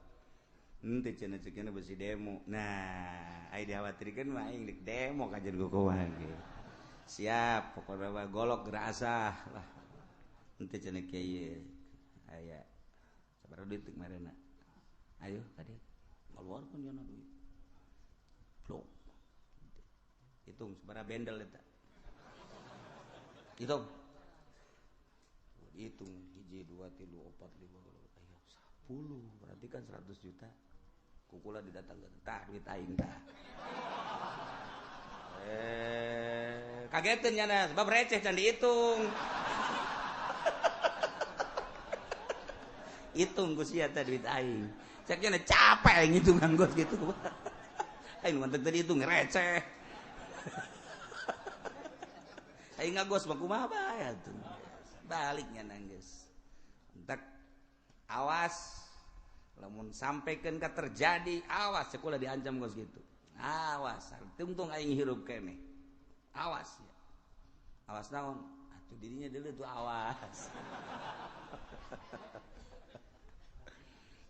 Henteu cenah ceknya besi demo. Nah, ai dikhawatirkeun mah aing deuk demo kajen kukumaha ge. Siap, pokona mah golok gerasah lah. Henteu cenah kiai aya sabaraha duit kemarin. Ayo ka dieu. Ngaluarkeun nya duit. Plok. Hitung sabaraha bendel eta. Hitung. Hitung 1 2 3 4 5 ayo 10 berarti kan 100 juta. Kukula didatangkeun tah duit aing tah. Kageteun nya sebab receh can dihitung. Hitung ku sia teh duit aing. Cek nya capek aing ngitung nganggo gitu. Aing mantep teu dihitung receh. Aing ngagos mah kumaha bae atuh. Baliknya nangis. Entek awas lamun sampaikan ka terjadi awas sekolah diancam gos gitu. Awas tungtung aing hirup keneh. Awas ya. Awas naon? Atuh dirinya dulu tuh awas.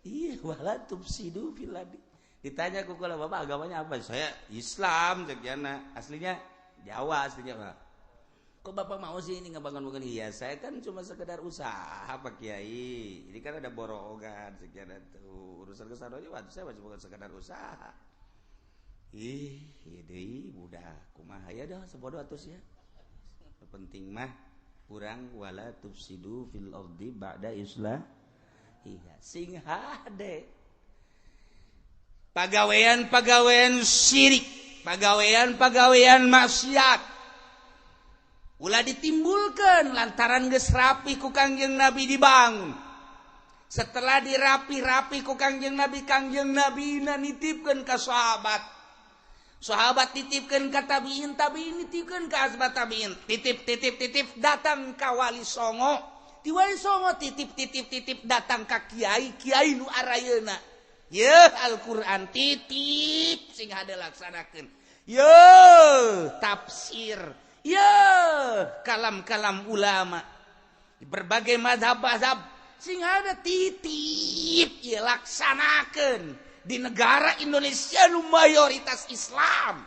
Iya wala tufsidu fil ardi. Ditanya ku kula bapak agamanya apa? Saya Islam cek jana. Aslinya Jawa aslinya Pak. Kok bapak mau sih ini ngebangun-bangun? Iya, saya kan cuma sekedar usaha Pak Kiai. Ini kan ada borongan sekian tuh. Urusan kesana aja waktu saya masih bukan sekedar usaha. Ih, iya deui budak kumaha ya dah sebodoh atuh sia. Penting mah urang wala tufsidu fil ardi ba'da islahiha. Sing hade. Pagawean-pagawean syirik, pagawean-pagawean maksiat ulah ditimbulkan lantaran geus rapi ku Kangjeng Nabi dibangun. Setelah dirapi-rapi ku Kangjeng Nabi nitipkeun ka sahabat. Sahabat titipkeun ka tabiin, tabiin nitipkeun ka asbat tabiin. Titip titip titip datang ka Wali Songo. Di Wali Songo titip titip titip datang ka kiai, kiai nu arayeuna. Yeuh Al-Qur'an titip sing hade laksanakeun. Yeuh tafsir. Ya, kalam-kalam ulama di berbagai mazhab-mazhab sing ada titip ya laksanakeun di negara Indonesia nu mayoritas Islam.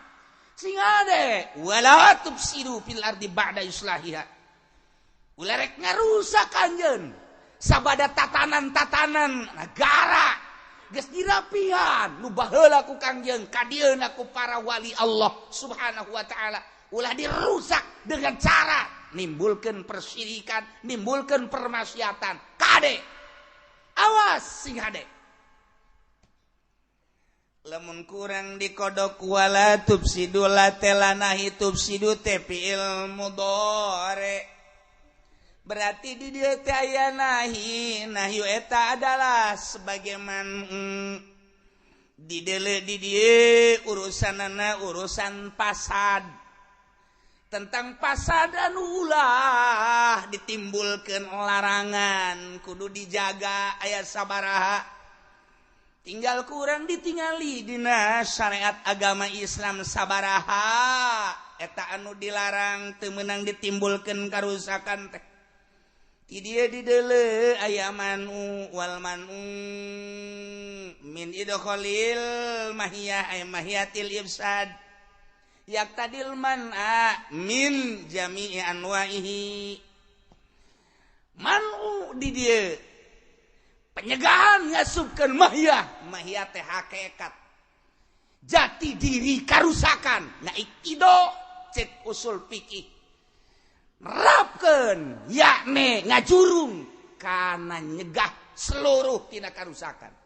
Sing ada wala tufsidu fil ardi ba'da islahiha. Ulah rek ngarusak anjeun sabada tatanan-tatanan negara geus dirapihan nu baheula ku Kangjeng kadieuna ku para wali Allah Subhanahu wa taala. Ulah dirusak dengan cara nimbulkan persyirikan, nimbulkan permaksiatan. Kade, awas sing hade. Lamun kurang dikodok wala tufsidu la telanahi tufsidu te fi'il mudhari. Berarti di dieu teh aya nahi, nahyu eta adalah sebagaimana di deuleu di dieu urusanana urusan pasad. Tentang pasad anu ulah ditimbulkan larangan kudu dijaga aya sabaraha tinggal kurang ditingali dina syariat agama Islam sabaraha eta anu dilarang teu meunang ditimbulkeun karusakan teh di dieu di deuleu aya manu wal manu min idkhalil mahiyah ay mahiyatil ifsad yaqtadil man'a min jami'i anwa'ihi. Man'u di dieu penyegahan ngasupkeun mahiyah, mahiyah teh hakikat jati diri karusakan. Nah ikido cek usul fikih nerapkeun yakni ngajurung kana nyegah seluruh tina karusakan.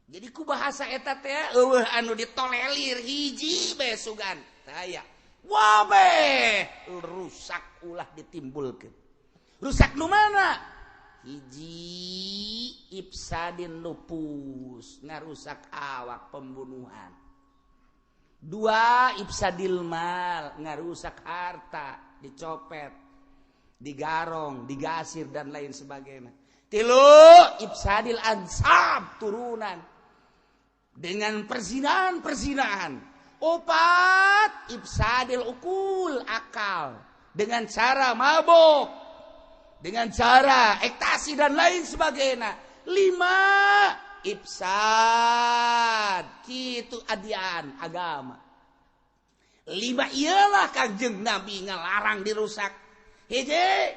Jadi ku bahasa eta teh eueuh anu ditolelir hiji bae sugan. Taya. Wabeh rusak ulah ditimbulkeun. Rusak nu mana? Hiji ifsadin lupus ngarusak awak pembunuhan. Dua ifsadil mal ngarusak harta, dicopet, digarong, digasir dan lain sebagainya. Tilu ifsadil ansab turunan dengan perzinahan-perzinahan. Opat ifsadil ukul akal dengan cara mabok, dengan cara ekstasi dan lain sebagainya. Lima ifsad kitu adian agama. Lima ialah Kangjeng Nabi ngalarang dirusak. Hiji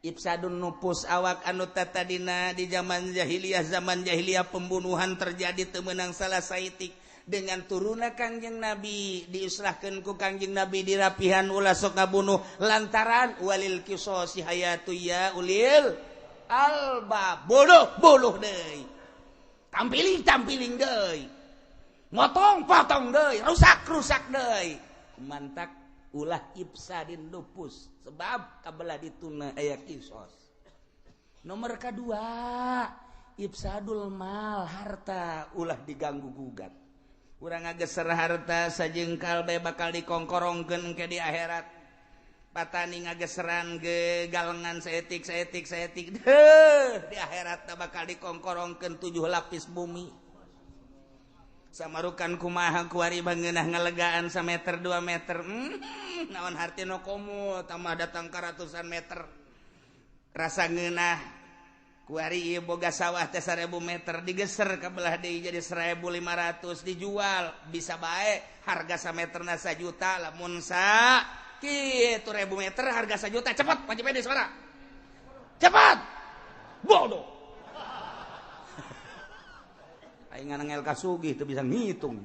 ifsadun nupus awak anu tatadina di zaman jahiliyah, zaman jahiliyah pembunuhan terjadi teu meunang salah saitik. Dengan turunna Kangjeng Nabi diislahkeun ku Kangjeng Nabi dirapihan ulah sok ngabunuh lantaran walil qisasi hayatu ya ulil albab. Bunuh bunuh deui, tampiling tampiling deui, motong potong deui, rusak rusak deui. Mantak ulah ifsadin nupus sebab kabelah dituna aya kisos. Nomor kedua ifsadul mal harta ulah diganggu gugat. Urang ngageser harta sajengkal bae bakal dikongkorongkeun ke di akhirat. Patani ngageseran ge galengan saetik saetik saetik deuh di akhirat bakal dikongkorongkeun 7 lapis bumi. Samarukan kumaha kuari bangeunah ngalegaan sameter 2 meter. Naon hartina komo tambah datang ka ratusan meter. Rasa ngeunah kuari ieu boga sawah teh 1000 meter digeser ka belah deui jadi 1500 dijual bisa bae harga sameterna 1 juta lamun sa kitu 1000 meter harga 1 juta. Cepat panci pede suara cepat bodoh aing nganangel ka sugih teu bisa ngitung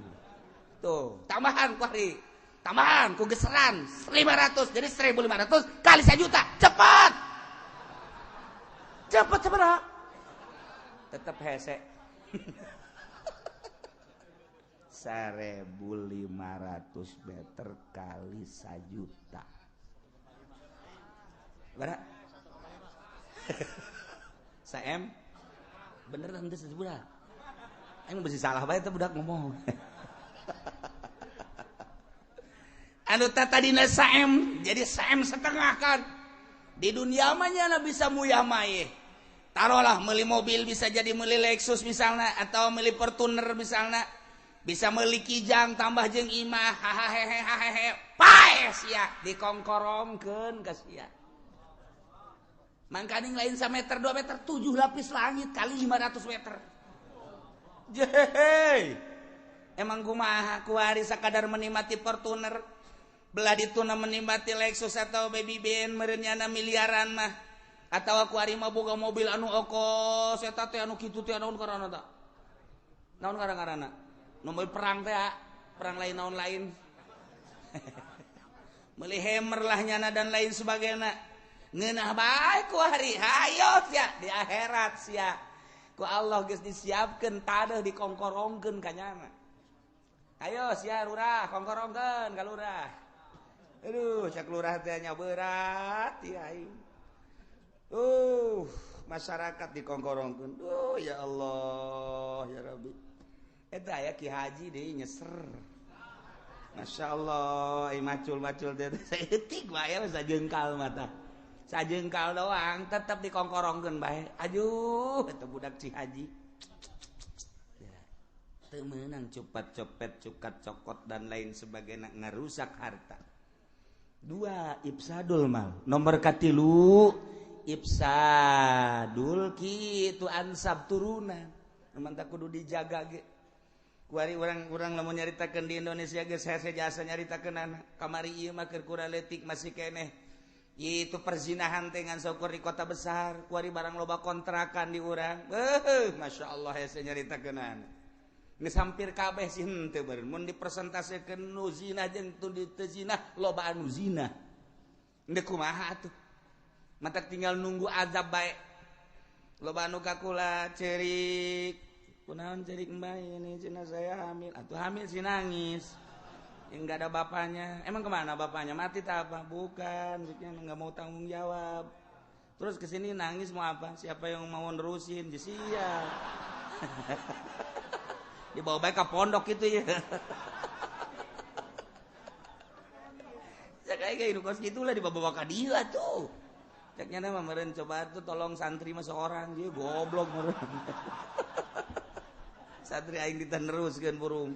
tuh tambahan kuari tambahan ku geseran 500 jadi 1500 kali 1 juta cepat cepat cepat tetap hese 1500 meter kali 1 juta berapa? Saem bener teh sebudak aing mesti salah bae teh budak ngomong anu tadina saem jadi saem setengah kan di dunia mah nya bisa muyah maye. Taruhlah beli mobil bisa jadi beli Lexus misalnya atau beli Fortuner misalnya, bisa beli Kijang tambah jeung imah hahaha paes ya dikongkorongkeun ka sia. Mangkaning lain sameter 2 meter 7 lapis langit kali 500 meter. Jehe. Emang kumaha kuari sakadar menikmati Fortuner belah dituna menikmati Lexus atau Baby Ben meureun miliaran mah. Atau aku ari mah boga mobil anu okos eta teh anu kitu teh naon karana ta? Naon karana? Nu mobil perang teh, perang lain naon lain. Meuli Hammer lah nyana dan lain sebagainya. Ngeunah bae ku ari, hayo sia di akhirat sia. Ku Allah geus disiapkeun tadeuh dikongkorongkeun ka nyana. Ayo sia lurah kongkorongkeun ka lurah. Aduh, cak lurah teh nya berat ieu aing. Masyarakat dikongkorongkeun. Ya Allah, ya Rabbi. Eta aya Ki Haji deui nyeser. Masya Allah, macul-macul teh saeutik bae sajengkal mata. Sajengkal doang tetep dikongkorongkeun bae. Aduh, eta budak Ki Haji. Teu meunang cepat copet, cukat cokot dan lain sebagainya ngarusak harta. Dua ifsadul mal. Nomor katilu ifsadul kitu ansab turunan. Mantap kudu dijaga ge. Kuari urang-urang lamun nyaritakeun di Indonesia geus hese jasa nyaritakeun anak. Kamari ieu mah keur kurang leutik masih keneh. Itu perzinahan teh ngan saukur di kota besar, kuari barang loba kontrakan di urang. Masyaallah hese nyaritakeun anak. Geus hampir kabeh sih henteu beureun. Mun dipresentasekeun nu zina jeung teu zina, loba anu zina. Endek kumaha atuh? Matak tinggal nunggu azab bae. Loba anu kakula cerik. Kunaon cerik mbah ini cina saya hamil. Atuh hamil sih nangis. Yang enggak ada bapaknya. Emang kemana bapaknya? Mati tak apa? Bukan, maksudnya enggak mau tanggung jawab. Terus kesini nangis mau apa? Siapa yang mau nerusin? Sia. Dibawa baik ke pondok itu ya. Kayak gitu kos gitulah dibawa ka dieu atuh. Ceknya mah meureun coba tuh tolong santri mah seorang dia goblok meureun. Santri aing diteneruskeun burung.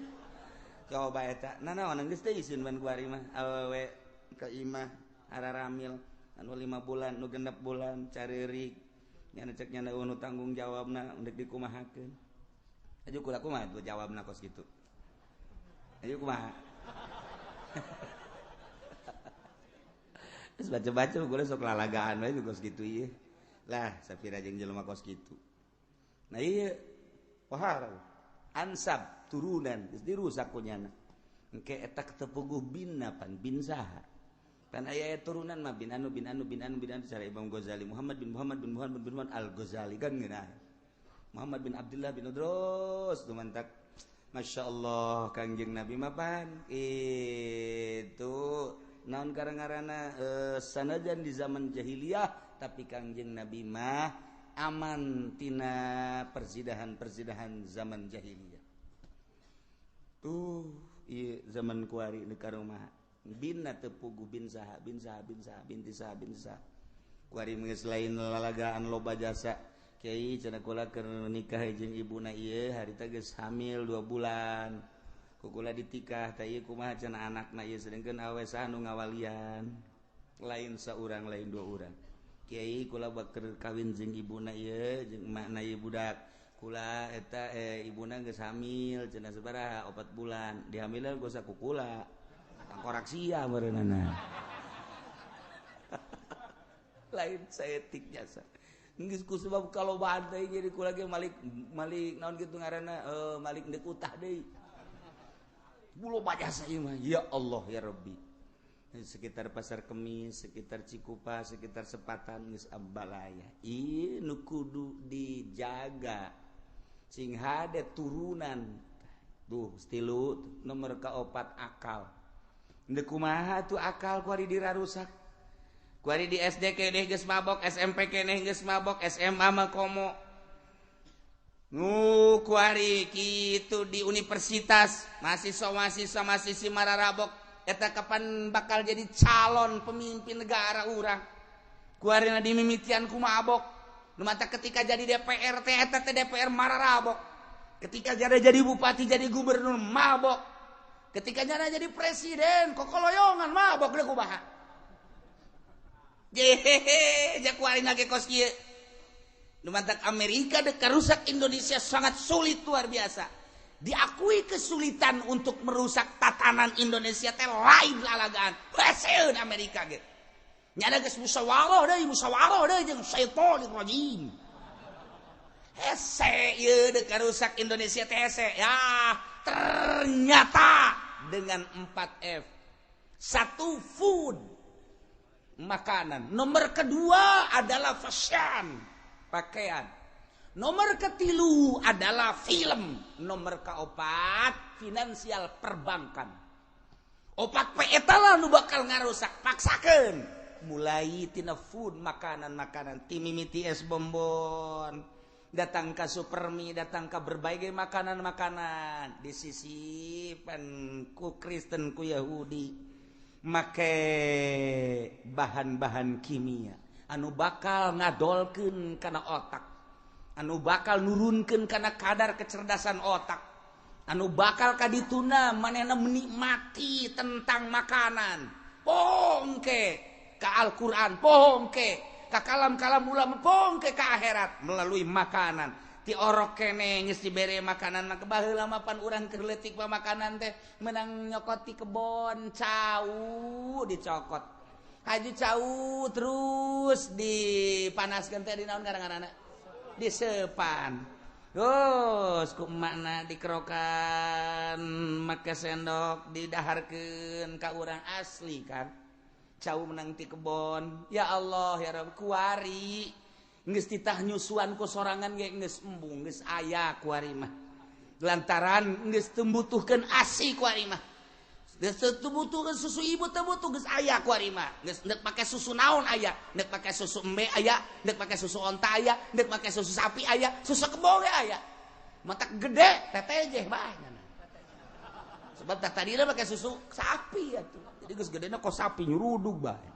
Coba eta. Nah naon geus teh isin ban kuari mah awewe ka imah araramil anu 5 bulan nu 6 bulan careurik. Nya cek nya nu tanggung jawabna ndek dikumahakeun. Aju kula kumaha tuh jawabna kos kitu. Ayo kumaha. Terus baca-baca gue sok lalagaan we kos kitu ieu. Lah sapira jeung jelema kos kitu. Nah ieu pohara ansab turunan geus dirusak ku nyana. Engke eta tepuguh binna pan bin saha. Pan aya turunan mah bin anu bin anu bin anu bin anu cara Imam Ghazali Muhammad bin Muhammad bin Muhammad bin Muhammad Al-Ghazali kan geunah. Muhammad bin Abdullah bin Udros dumantak Masya Allah Kangjeng Nabi mah pan itu naon karang-karana sanajan di zaman jahiliyah tapi Kangjeng Nabi mah aman tina persidahan-persidahan zaman jahiliyah. Tuh ieu zaman kuari di karumaha binna teu puguh bin saha bin saha bin saha bin saha bin saha. Kuari geus lain lalagaan loba jasa. Kiai cenah kula keur nikah jeung ibuna ieu harita geus hamil 2 bulan. Kukula ditikah teh ieu kumaha cenah anakna ieu sedengkeun awe saha nu ngawalian. Lain saurang lain 2 urang. Kiai kula bakeur kawin jeung ibuna ieu jeung emakna ieu budak. Kula eta ibuna geus hamil cenah sabaraha 4 bulan. Dihamilan ku sakukula. Tangkorak sia meureunana. Lain saetik jasa. Geus ku sebab kalau badai jadi kula ge malik malik naon kitu ngaranna malik deuk utah deui. Bulo bajasa ieu mah ya Allah ya Rabbi. Sekitar Pasar Kemis, sekitar Cikupa, sekitar Sepatan geus abalaya. Ieu nu kudu dijaga. Sing hade turunan. Tuh stilu nomor kaopat akal. Deuk kumaha tuh akal kuari dirarusak. Kuari di SD keneh geus mabok, SMP keneh geus mabok, SMA mah komo. Nu kuari kitu di universitas, mahasiswa-mahasiswa mahasiswi mararabok eta kapan bakal jadi calon pemimpin negara urang. Kuari na dimimitian ku mabok. Nu mata ketika jadi DPR teh eta teh DPR mararabok. Ketika jadi bupati jadi gubernur mabok. Ketika jadi presiden kokoloyongan mabok deui kumaha. Jehehe, jak kuari ge kos kieu. Nu mantak Amerika dek rusak Indonesia sangat sulit luar biasa. Diakui kesulitan untuk merusak tatanan Indonesia teh lain lalagaan. Heseun Amerika ge. Nya geus musyawarah deui jeung syaitonir rajim. Hese ieu dek rusak Indonesia teh hese. Ya, ternyata dengan 4F. 1 food, makanan. Nomor kedua adalah fashion, pakaian. Nomor ketilu adalah film. Nomor keopat finansial perbankan. Opat P eta lah nu bakal ngarusak, paksakeun. Mulai tina food, makanan-makanan, timimiti es bonbon, datang ke Supermi, datang ke berbagai makanan-makanan. Disisipan ku Kristen ku Yahudi make bahan-bahan kimia anu bakal ngadolkeun kana otak, anu bakal nurunkeun kana kadar kecerdasan otak, anu bakal kadituna manehna menikmati tentang makanan. Pongke ka Al-Qur'an, pongke ka kalam-kalam ulama, pongke ka akhirat melalui makanan. Ti orok kene geus dibere makanan mah baheula mah pan urang keur leutik mah makanan teh menang nyokot ti kebon cau dicokot. Haji cau terus dipanaskeun teh di naon ngaranna? Disepan. Terus ku emakna dikerokan make sendok didaharkeun ka urang asli kan. Cau menang ti kebon. Ya Allah ya Rabb kuari geus titah nyusuan ku sorangan ge geus embung geus aya kuari mah. Lantaran geus teu mbutuhkeun asi kuari mah. Geus teu butuh susu ibu teu butuh geus aya ku ari mah. Geus neuk pake susu naon aya, neuk pake susu embe aya, neuk pake susu onta aya, neuk pake susu sapi aya, susu kebo ge aya. Matak gede tetejeh bae. Sebab tak tadina pake susu sapi atuh. Jadi geus gedena kok sapi nyurudug bae.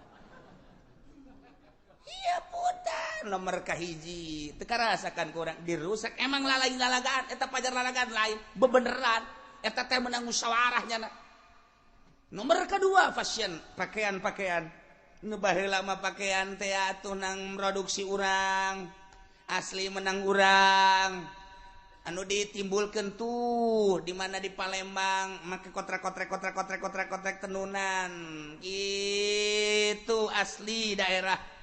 Iya putar nomor kahiji teu karasakan ku urang dirusak emang lalain lalagaan eta pajar lalagaan lain bebeneran eta teh menang musyawarah nyana. Nomor kedua fashion pakaian-pakaian nu baheula mah pakaian teh atuh nang produksi urang asli menang urang anu ditimbulkeun tuh di mana di Palembang make kotrek-kotrek kotrek-kotrek kotrek-kotrek tenunan gitu asli daerah.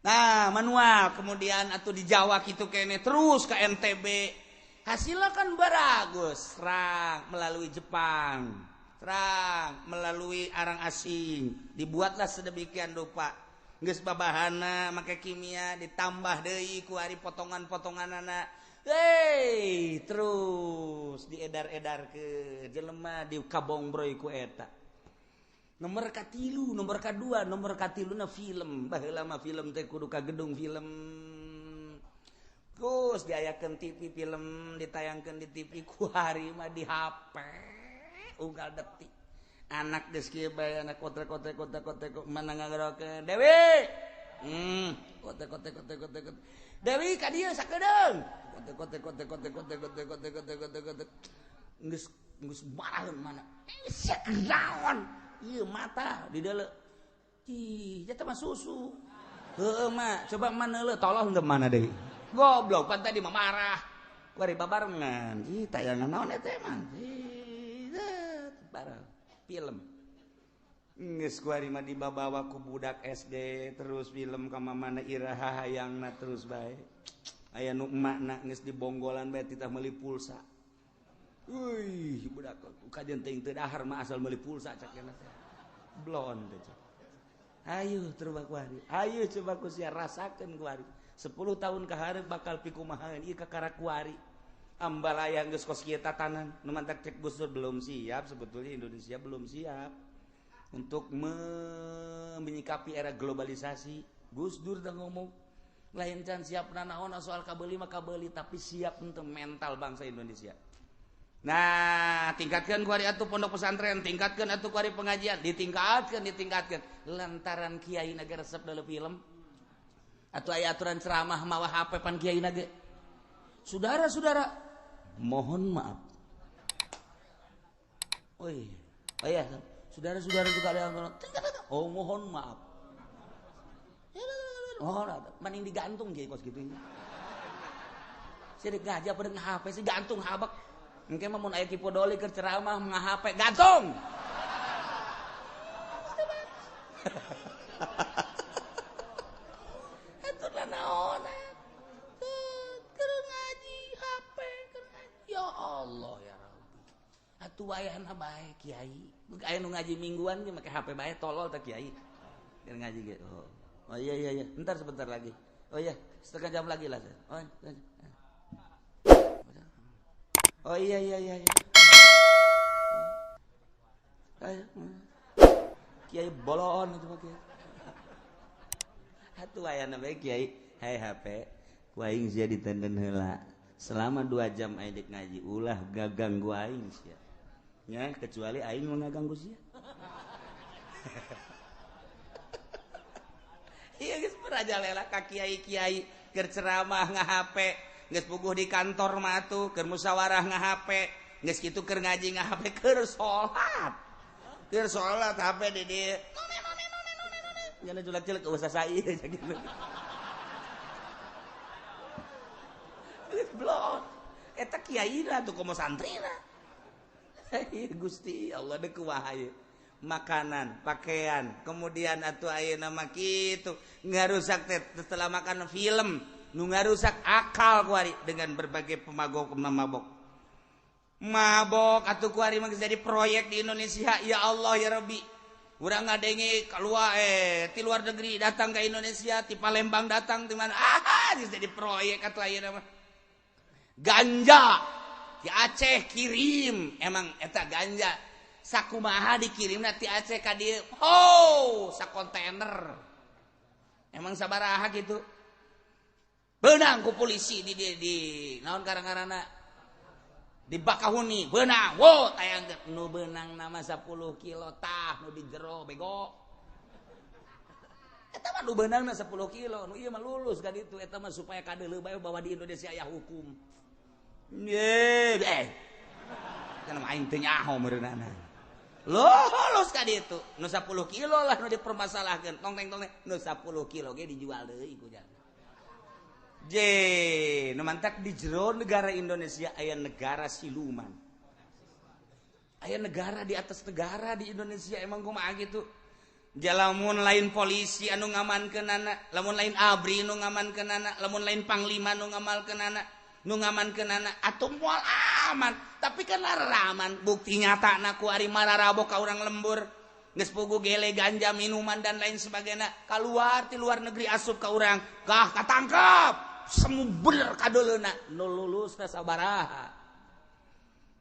Nah manual kemudian atau di Jawa gitu kene terus ke NTB hasilnya kan baragus serang melalui Jepang terang melalui arang asing dibuatlah sedemikian rupa geus babahana make kimia ditambah deui ku ari potongan-potonganana hei terus diedar-edar ke jelema di kabongbroy ku eta. Nomor katilu, nomor kadua, nomor katiluna film. Baheula mah film teh kudu ka gedung film. Terus diayakeun TV film ditayangkeun di TV ku hari mah di HP. Unggal detik. Anak geus kieu bae anak kotrek-kotrek kotrek-kotrek mana ngagerokeun Dewi. Kotrek-kotrek kotrek-kotrek. Dewi ka dieu sakedeung. Kotrek-kotrek kotrek-kotrek kotrek-kotrek kotrek-kotrek kotrek. Geus geus baraheun mana. Sia kenaon? Ieu mata di dalam. Ih, eta mah susu. Heueuh mah, coba mana leuh tolong teu mana deui. Goblok pan tadi mah marah. Kuari babarengan. Ih, tayangan naon eta emang? Ih, bareng film. Geus kuari mah dibabawa ku budak SD terus film ka mamana iraha hayangna terus bae. Aya nu emakna geus dibonggolan bae titah meuli pulsa. Wih, budak kajian teuing teu dahar mah asal meuli pulsa cak cenah teh. Blon teh cak. Ayo coba kuari. Ayo coba ku sia rasakeun kuari. 10 tahun ka hareup bakal pikumahaeun ieu kakara kuari. Ambalaya geus kos kieu tatanan. Nu mantak cek Gus Dur belum siap sebetulnya Indonesia belum siap untuk menyikapi era globalisasi. Gus Dur teh ngomong lain can siap nanaon soal kabeuli mah kabeuli tapi siap untuk mental bangsa Indonesia. Nah, tingkatkan kuari atuh pondok pesantren, tingkatkan atuh kuari pengajian, ditingkatkan, ditingkatkan. Lantaran kiai naga resep dalam film atau aya aturan ceramah mawa HP pan kiai naga. Saudara-saudara, mohon maaf. Oh iya, oh iya, saudara-saudara juga ada yang oh mohon maaf. Oh, mending digantung kiai kos gitu. Saya ngaji apa dengan HP sih gantung habak. Engke mah mun aya Ki Podoli keur ceramah nga-HP gantung. Atuh naon keur ngaji HP keur ngaji. Ya Allah ya Rabbi. Atuh wayahna bae kiai. Aya nu ngaji mingguan ge make HP bae tolol teh kiai. Keur ngaji ge. Oh. Oh iya iya iya, entar sebentar lagi. Oh iya, setengah jam lagi lah. Oh, oh iya iya iya. Ayo. Kiai bolon itu mah kiai. Atuh aya bae kiai, hai HP, ku aing sia ditenden heula. Selama 2 jam aing dek ngaji ulah gaganggu aing sia. Nya kecuali aing mau ngaganggu sia. Iya geus merajalela ka kiai-kiai keur ceramah nga-HP. Geus puguh di kantor mah atuh keur musyawarah nga-HP, geus kitu keur ngaji nga-HP, keur salat. Keur salat HP di dieu. None none none none none. Nyana julak-julak eueuh sasai gitu. Geus blon. Eta kiaina atuh komo santrina. Gusti Allah deuk kumaha ieu. Makanan, pakaian, kemudian atuh ayeuna mah kitu ngarusak teh setelah makan film nu ngarusak akal kuari dengan berbagai pemagok mabok. Mabok atuh kuari mah jadi proyek di Indonesia ya Allah ya Rabbi. Urang ngadenge keluar ti luar negeri datang ke Indonesia, ti Palembang datang ti mana jadi proyek atuh ayeuna mah. Ganja di Aceh kirim emang eta ganja. Sakumaha dikirimna ti Aceh ka dieu. Oh, sakontainer. Emang sabaraha gitu. Beunang ku polisi di naon karang-karana di Bakahuni beunang. Wo tayangkeun nu beunang nama 10 kilo tah nu di jero bego. Eta mah nu beunangna 10 kilo, nu ieu mah lulus ka ditu eta mah supaya kadeuleu bae bahwa di Indonesia aya hukum. Ye, kan aing teu nyaho meureunana. Lulus ka ditu. Nu 10 kilo lah nu dipermasalahkeun. Tong teng tong nu 10 kilo ge dijual deui ku jalma. J, nu mantak di jero negara Indonesia aya negara siluman. Aya negara di atas negara di Indonesia emang kumaha gitu. Lamun lain polisi anu ngamankeunana, lamun lain ABRI nu ngamankeunana, lamun lain panglima nu ngamalkeunana, nu ngamankeunana atuh moal aman. Tapi kan aman, bukti nyatana ku ari mararabok ka urang lembur. Geus pugu gele ganja minuman dan lain sebagainya keluar ti luar negeri asup ka urang, gah katangkep. Semu bener kadoleuna nu lulus teh sabaraha.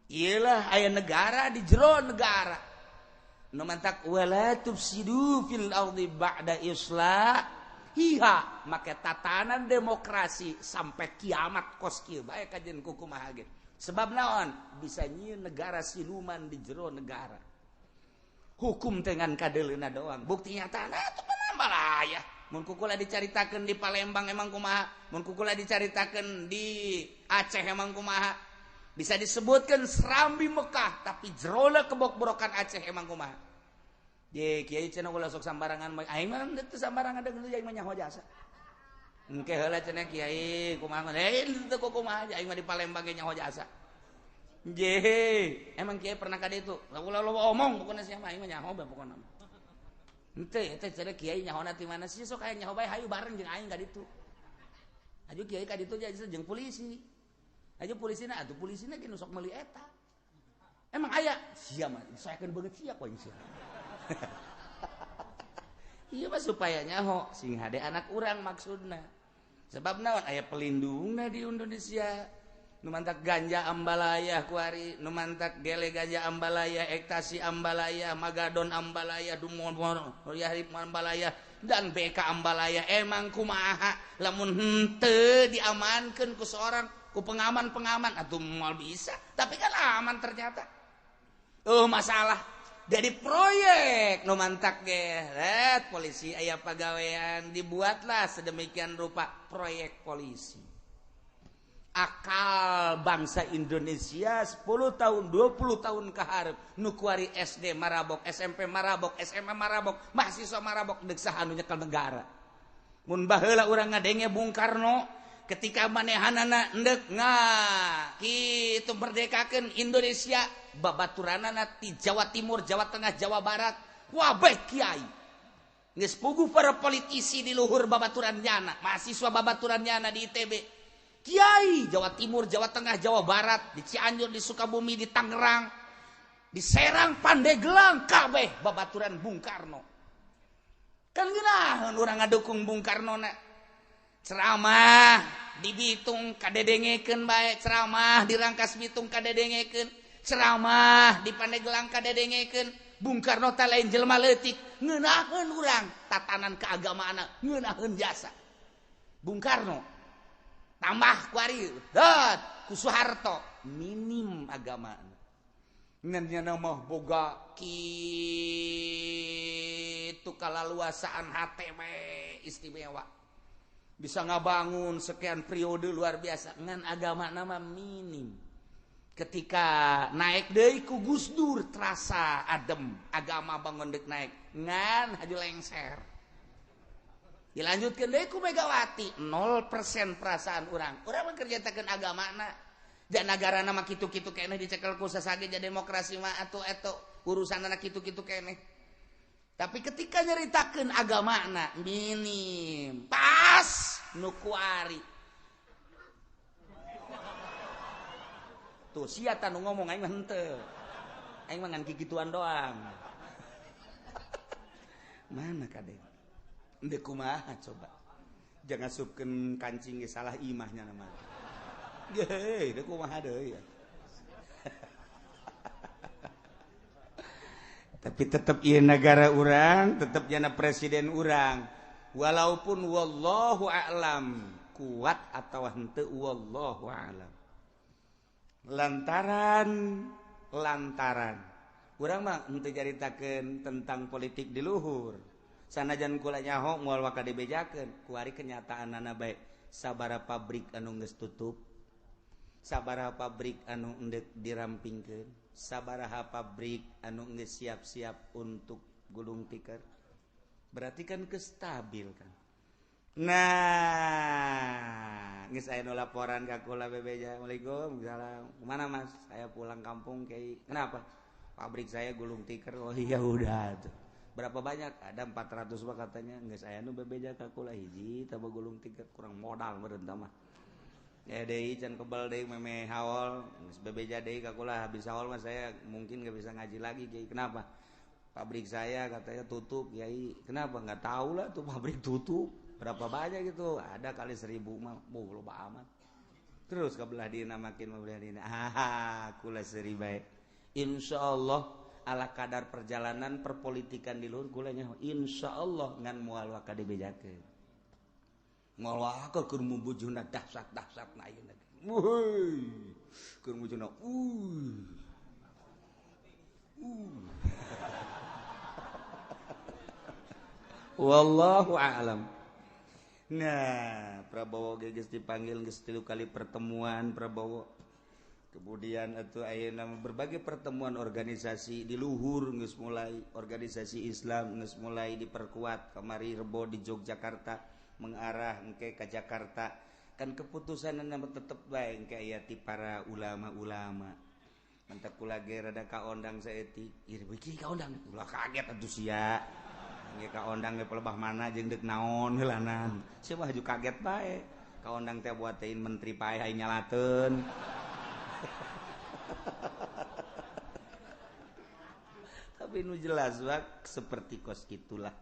Iyalah aya negara di jero negara. Nu mantak wala tufsidu fil ardi ba'da islahiha, make tatanan demokrasi sampai kiamat kos kieu bae kajen kumaha ge. Sebab naon? Bisa nyieun negara siluman di jero negara. Hukum dengan kadeleuna doang. Bukti nyatana atuh malah. Mun kukula dicaritakeun di Palembang emang kumaha, mun kukula dicaritakeun di Aceh emang kumaha. Bisa disebutkan Serambi Mekah, tapi jerona kebok-borokan Aceh emang kumaha. Ye kiai cenah ulah sok sambarangan, aing mah teu sambarangan deung aing mah nyaho jasa. Engke heula cenah kiai kumaha, teu kumaha aing mah di Palembang ge nyaho jasa. Je, emang kiai pernah ka ditu? Ulah loba omong pokona sia mah aing mah nyaho bae pokona. Henteu eta cenah kiai nyahona ti mana sih sok aya nyaho bae hayu bareng jeung aing ka ditu. Hayu kiai ka ditu jeung polisi. Hayu polisina atuh polisina ge nu sok meuli eta. Emang aya sia mah saekeun beungeut sia ku aing sia. Ieu mah supaya nyaho sing hade anak urang maksudna. Sebab naon aya pelindungna di Indonesia. Nu mantak ganja ambalaya kuari, nu mantak gele ganja ambalaya, ektasi ambalaya, magadon ambalaya, dumon yahib ambalaya dan BK ambalaya. Emang kumaha lamun henteu diamankeun ku seorang ku pengaman-pengaman atuh moal bisa, tapi kan aman ternyata. Oh masalah jadi proyek nu mantak ge polisi aya pagawean dibuatlah sedemikian rupa proyek polisi. Akal bangsa Indonesia 10 tahun 20 tahun kaharep nu kuari SD marabok, SMP marabok, SMA marabok, mahasiswa marabok deuk saha nu nyekel negara. Mun baheula urang ngadenge Bung Karno ketika manehanana endek kitu merdekakeun Indonesia babaturanana ti Jawa Timur, Jawa Tengah, Jawa Barat, wabeh kiai. Geus puguh para politisi di luhur babaturan nyana, mahasiswa babaturan nyana di ITB. Kiai Jawa Timur, Jawa Tengah, Jawa Barat, di Cianjur, di Sukabumi, di Tangerang, di Serang, Pandeglang, kabeh babaturan Bung Karno. Kan geunaheun urang ngadukung Bung Karno na. Ceramah di Bitung kadedengekeun bae, ceramah di Rangkas Bitung kadedengekeun, ceramah di Pandeglang kadedengekeun. Bung Karno teh lain jelema leutik, ngeunaheun urang tatanan keagamaan, ngeunaheun jasa. Bung Karno tambah kuari dat ku Soeharto minim agama ngan nya mah boga kitu kalaluasaan HTW istimewa bisa ngabangun sekian periode luar biasa ngan agama nama minim. Ketika naik deui ku Gus Dur terasa adem agama bangun deuk naik ngan haju lengser. Dilanjutkan deui ku Megawati 0% perasaan urang. Urang mah kerjatakeun agamana. Dan nagarana mah kitu-kitu keneh dicekel ku sasage jadi demokrasi mah atuh eta urusanna kitu-kitu keneh. Tapi ketika nyeritakeun agamana minim, pas nu kuari. Tuh sia tah nu ngomong aing mah henteu. Aing mah ngan kikituan doang. Mana kade? Ndek kumaha coba. Jangan asupkeun kancing ge salah imahnya nama. Geuh, deuk kumaha deui ya. Tapi tetap ieu negara urang, tetap jana presiden urang. Walaupun wallahu a'lam kuat atau henteu wallahu a'lam. Lantaran urang mah henteu caritakeun tentang politik di luhur. Sanajan kula nyaho moal waka dibejakeun, kuari kenyataanana bae. Sabaraha pabrik anu geus tutup, sabaraha pabrik anu endek dirampingkeun, sabaraha pabrik anu geus siap-siap untuk gulung tikar. Berarti kan kestabil kan. Nah, geus aya nu laporan ka kula bebeja, "Assalamualaikum, salam. Kemana Mas? Saya pulang kampung kiai." "Kenapa?" "Pabrik saya gulung tikar." "Oh iya udah tuh." "Berapa banyak?" "Ada 400 bah katanya." Geus aya nu bebeja ka kula hiji tah gulung tikar kurang modal meureun tah mah. Ya deui can kebal deui meme haol, geus bebeja deui ka kula habis haol mah saya mungkin gak bisa ngaji lagi kiai. "Kenapa?" "Pabrik saya katanya tutup kiai." "Kenapa?" "Nggak tahu lah tuh pabrik tutup. Berapa banyak gitu?" "Ada kali 1000 mah." "Oh loba amat." Terus ke belah dina makin belah dina. Ah, kula seuri bae. Insyaallah ala kadar perjalanan perpolitikan di luhur kula nyaho insyaallah ngan moal waka dibejakeun. Moal waka keur mubujuna dahsyat-dahsyatna ayeuna. Wuih. Keur mubujuna Wallahu a'lam. Nah, Prabowo ge geus dipanggil geus 3 kali pertemuan Prabowo. Kemudian atuh ayeuna berbagai pertemuan organisasi di luhur geus mulai, organisasi Islam geus mulai diperkuat. Kamari Rebo di Yogyakarta mengarah engke ka Jakarta. Kan keputusanna tetep bae engke aya ti para ulama-ulama. Mentak kula ge rada kaondang saeutik. Ieu beuki kaondang, ulah kaget atuh sia. Engke kaondang ge pelebah mana jeung deuk naon heulanan. Sia mah haju kaget bae. Kaondang teh buatein menteri pae aing nyalateun. Tapi nu jelas bak seperti kos gitulah.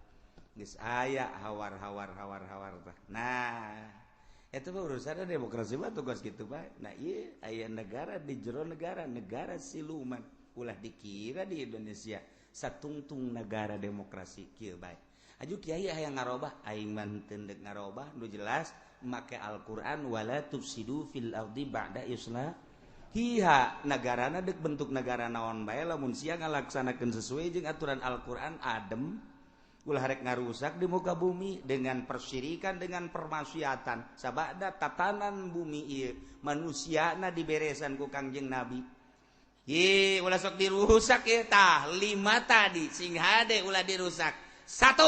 Geus aya hawar-hawar hawar-hawar tah. Nah, eta mah urusanna demokrasi mah tugas kitu bae. Nah, ieu aya negara di jero negara, negara siluman. Ulah dikira di Indonesia satungtung negara demokrasi kieu bae. Aju kiai hayang ngarobah, aing mah henteu deuk ngarobah, nu jelas make Al-Qur'an wala tufsidu fil ardi ba'da islah. Hiha negarana deuk bentuk negara naon bae lamun sia ngalaksanakeun sesuai jeung aturan Al-Qur'an adem. Ulah rek ngarusak di muka bumi dengan persyirikan, dengan permaksiatan. Sabada tatanan bumi ieu manusiana diberesan ku Kangjeng Nabi. Ye, ulah sok dirusak ye tah 5 tadi sing hade ulah dirusak. 1,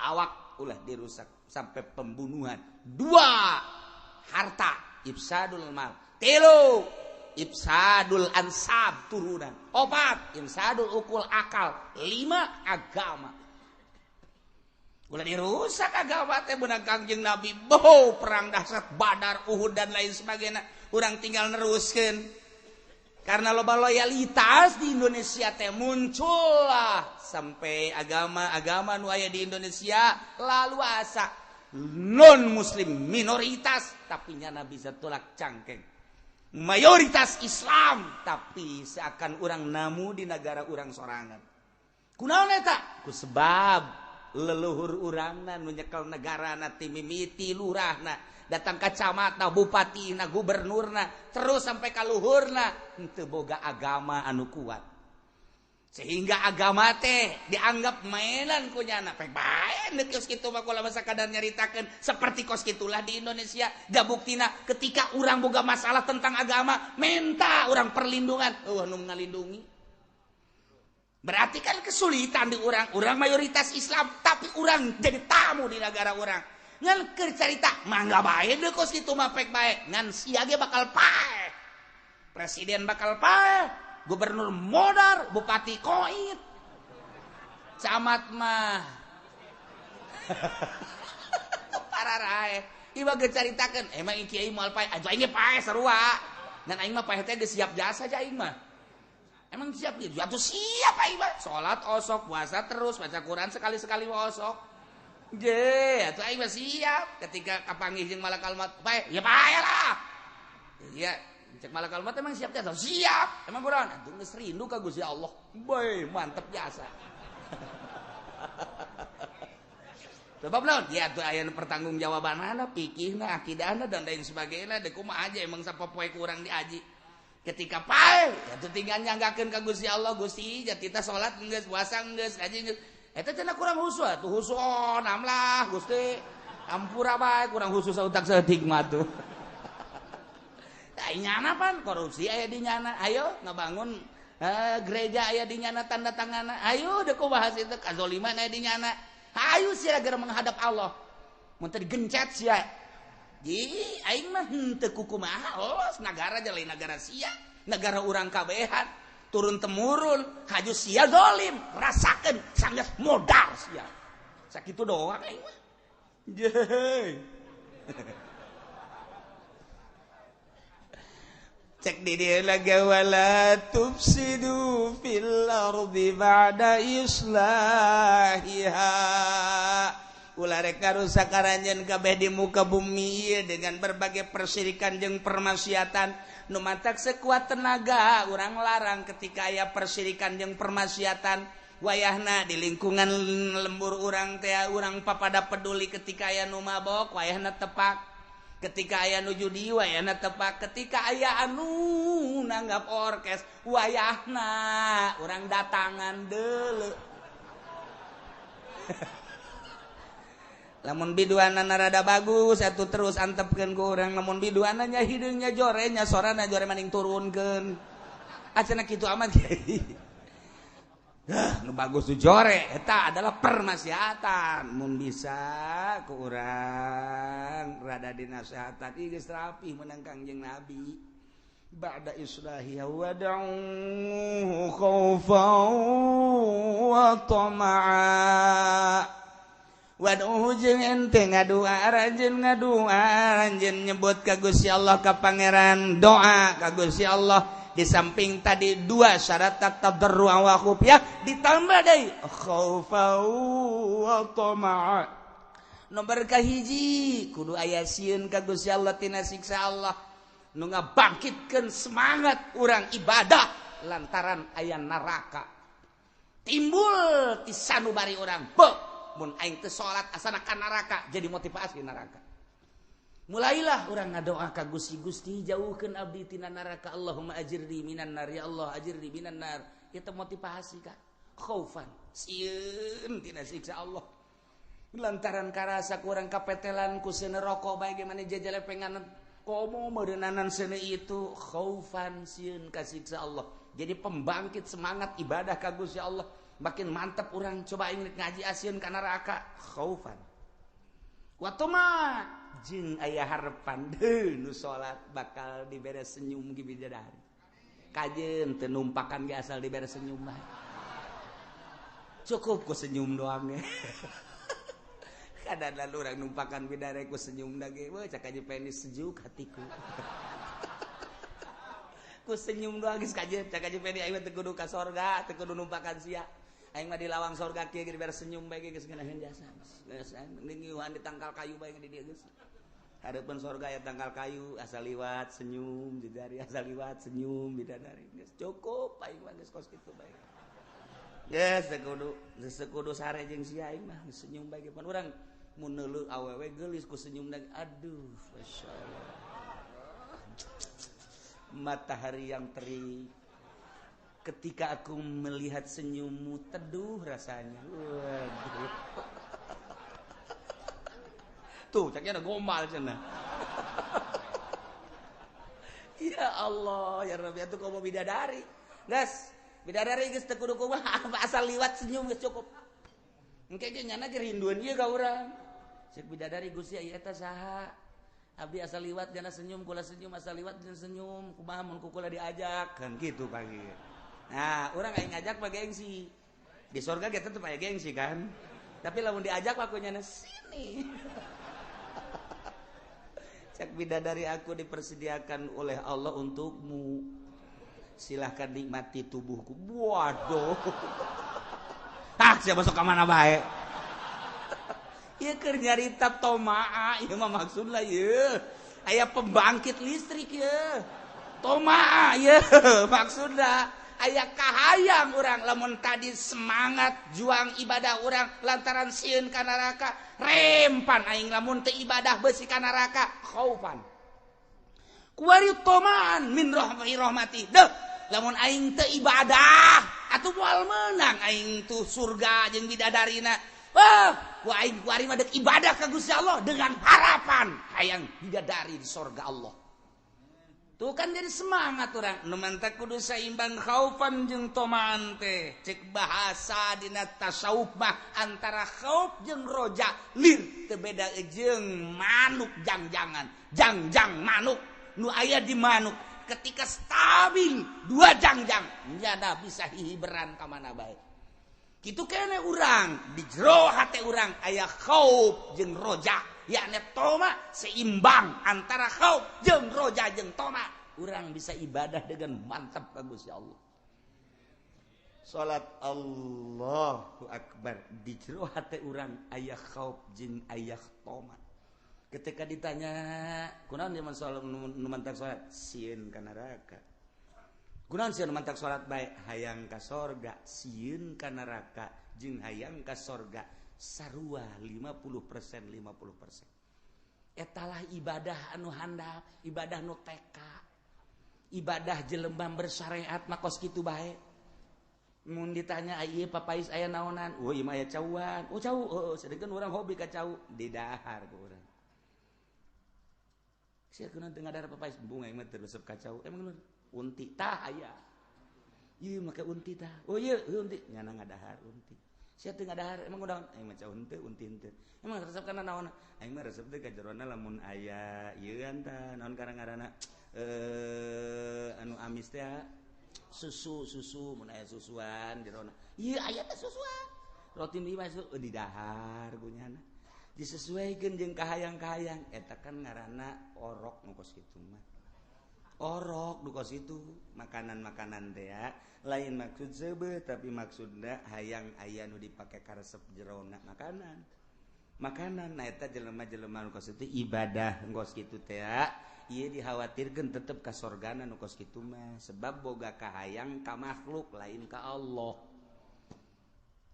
awak ulah dirusak sampai pembunuhan. 2, harta ifsadul mal. 3, ifsadul ansab turunan. 4, ifsadul ukul akal. 5, agama. Ulah dirusak agama teh beunang Kangjeng Nabi. Boh, perang dahsyat Badar, Uhud dan lain sebagainya. Urang tinggal neruskeun. Karena loba loyalitas di Indonesia teh muncullah sampai agama-agama nu aya di Indonesia lalu asa non muslim minoritas tapi nyana bisa tolak cangkeng. Mayoritas Islam tapi seakan urang namu di negara urang sorangan. Kunaon eta? Ku sebab leluhur urangna nu nyekel negarana ti mimiti lurahna datang ka camatna, bupatina, gubernurna, terus sampai ka luhurna henteu boga agama anu kuat. Sehingga agama teh dianggap mainan ku nyana. Pek bae deuk geus kitu mah kula sakadar nyaritakeun seperti kos kitulah di Indonesia. Da buktina ketika urang boga masalah tentang agama, minta urang perlindungan, eueuh nu ngalindungi. Berarti kan kesulitan di urang, urang mayoritas Islam tapi urang jadi tamu di negara urang. Ngan keur carita mangga bae deuk kos kitu mah pek bae, ngan sia ge bakal paeh. Presiden bakal paeh, gubernur modar, bupati koit, camat mah pararae. Ieu mah geus caritakeun, emang kiai moal paeh, atuh aing ge paeh sarua. Ngan aing mah paeh teh geus siap jasa aja aing mah. Emang siap gitu? Atuh siap aing mah. Salat osok, puasa terus, baca Quran sekali-sekali osok. Je, atuh aing mah siap ketika kapanggih jeung malakal maut paeh, ya paeh lah. Ya, Cek malakal maut emang siap teh? Siap. Emang kurang? Atuh geus rindu ka Gusti Allah. Boy, mantep jasa. Sebab naon? Ya tuh aya nu pertanggungjawabanana, fikihna, akidahna dan lain sebagainya. Deuk kumaha aja emang sapopoe kurang diaji. Ketika pae, ya tuh tinggal nyanggakeun ka Gusti Allah, Gusti, ja kita salat geus, puasa geus, ngaji geus. Eta cenah kurang khusyuk atuh khusyuk namlah Gusti. Ampura bae kurang khusus utak saeutik mah tuh. Ai nyana pan korupsi aya di nyana. Ayo ngabangun gereja aya di nyana tanda tanganna. Ayo deuk bahas itu kazoliman aya di nyana. Ayo sia gara menghadap Allah. Mun teu digencet sia. Ji aing mah henteu kukumaha los nagara lain nagara sia, nagara urang kabehan. Turun temurun haju sia zalim, rasakeun sanggeus modal sia. Sakitu doang aing mah. Jeh. Cek di dia lagi wala tufsidu fil ardi ba'da islahiha. Ulah rek ngarusak aranjeun kabeh di muka bumi ieu dengan berbagai persirikan jeung permaksiatan. Nu matak sekuat tenaga urang larang ketika aya persirikan jeung permaksiatan. Wayahna di lingkungan lembur urang teh urang papada peduli ketika aya nu mabok wayahna tepak. Ketika aya nu judi wayahna tepak, ketika aya anu nanggap orkes wayahna urang datangan deuleu. Lamun biduanana rada bagus atuh terus antepkeun ku urang, lamun biduanana hideungnya jore nya sorana jore maning turunkeun. Acenah kitu amat kiai. Nu bagus tu jore eta adalah permaksiatan. Mun bisa ku urang rada dinasehatan ieu geus rapi meunang Kangjeng Nabi. Ba'da islahiha wad'uhu khaufan wa tama'a. Wad'uhu jeung ente ngadua aranjeun nyebut ka Gusti Allah ka Pangeran, doa ka Gusti Allah. Di samping tadi dua syarat tadarru wa khufyah ditambah deui khaufa wa tama'a. Nomor kahiji kudu aya sieun ka Gusti Allah tina siksa Allah nu ngabangkitkeun semangat urang ibadah lantaran aya neraka. Timbul ti sanubari urang, beuh mun aing teu salat asana ka neraka, jadi motivasi neraka. Mulailah orang ngadoa ka Gusti, Gusti jauhkeun abdi tina neraka, Allahumma ajirni minan nar, ya Allah ajirni minan nar. Eta motivasi ka khaufan sieun tina siksa Allah. Lantaran karasa kurang kapetelan ku seuneu rokok bae ge mane jajalepengan komo meureunnanan seuneu itu khaufan sieun ka siksa Allah. Jadi pembangkit semangat ibadah ka Gusti Allah. Makin mantap orang coba aing ngaji asieun ka neraka khaufan. Wa tama jeung aya harepan deui nu salat bakal dibere senyum gi bidadari. Kajeun teu numpakan ge asal dibere senyum bae. Cukup ku senyum doang ge. Kadang urang numpakan bidadari ku senyum da ge, weuh cak aja penis sejuk hatiku. Ku senyum doang geus kajeun cak aja penis aing teu kudu ka sorga, teu kudu numpakan sia. Aing mah di lawang sorga kieu ge dibere senyum bae ge geus ngeunaheun jasa. Geus ngiuhan di tangkal kayu bae di dieu geus. Hareupeun sorga aya tangkal kayu asal liwat senyum bidadari, asal liwat senyum bidadari. Geus cukup aing mah geus kos kitu bae. Geus teu kudu sare jeung sia aing mah senyum bae ge pan urang mun neuleuh awewe geulis ku senyum da aduh masyaallah. Matahari yang terik ketika aku melihat senyummu teduh rasanya. Waduh. Tuh, caknya ada gombal cenah. Ya Allah, ya Rabbi atuh komo bidadari. Geus, bidadari geus teu kudu kumaha, asal liwat senyum geus cukup. Engke ge nyana ge rindueun ieu ka urang. Cek bidadari Gusti aya eta saha? Abdi asal liwat jana senyum, kula senyum, asal liwat jana senyum, kumaha mun ku kula diajak kan kitu pagi. Nah, urang aing ngajak mah gengsi. Di sorga ge tetep aya gengsi kan. Tapi lamun diajak mah ku nyana sini. Cek bidadari aku dipersediakan oleh Allah untukmu. Silahkan nikmati tubuhku. Waduh. Ah, siapa masuk ke mana bae? Ieu keur nyarita tomaa, ieu mah maksudna ieu. Aya pembangkit listrik ieu. Toma ye maksudna aya kahayang urang lamun tadi semangat juang ibadah urang lantaran sieun ka neraka rempan aing lamun teu ibadah beusi ka neraka khaufan kuari tomaan min rahmati deuh lamun aing teu ibadah atuh moal meunang aing tuh surga jeung bidadarina. Wah, ku aing kuari mah deuk ibadah ka Gusti Allah dengan harapan hayang bidadari di surga Allah. Tuh kan jadi semangat orang. Nu mantak kudu saimbang khaufan jeung tomaan teh. Cek bahasa dina tasawuf mah antara khauf jeung roja lir teu beda jeung manuk jangjangan. Jangjang manuk nu aya di manuk ketika stabil dua jangjang nyada bisa hihiberan ka mana bae. Kitu kene urang di jero hate urang aya khauf jeung roja. Yakni toma seimbang antara khauf jeung roja jeung toma urang bisa ibadah dengan mantap ka Gusti Allah. Salat Allahu Akbar di jero hate urang aya khauf jeung aya toma. Ketika ditanya kunaon zaman salat nu mantak salat sieun ka neraka. Kunaon sieun mantak salat bae hayang ka sorga sieun ka neraka jeung hayang ka sorga. Sarua 50% 50%. Etalah ibadah anu handap, ibadah nu TK. Ibadah jelema bersyariat mah kos kitu bae. Mun ditanya ieu papais aya naonan? Oh ieu mah aya cauan. Oh cau, heuh sedengkeun urang hobi ka cau, didahar ku urang. Sia kunaon teu ngadahar papais? Bunga aing mah teu resep ka cau. Emang unti tah aya. Ieu make unti tah. Oh ieu unti nyana ngadahar unti. Sia teu ngadahar emang udah aing mah cau henteu unti henteu. Emang resep kana naon? Aing mah resep teh ka jerona lamun aya ieu tah naon karang-ngaranna anu amis teh susu susu mun aya susuan jerona. Ieu aya teh susuan. Roti di masuk didahar gunyana. Disesuaikeun jeung kahayang-kahayang eta kan ngaranna orok nu kos kitu mah. Orok nu kos itu makanan-makanan teh lain maksud seubeuh tapi maksudna hayang aya nu dipake karesep jerona makanan. Makanan nah eta jelema-jelema nu kos itu ibadah kos kitu teh ieu dikhawatirkeun tetep ka sorgana nu kos kitu mah sebab boga kahayang ka makhluk lain ka Allah.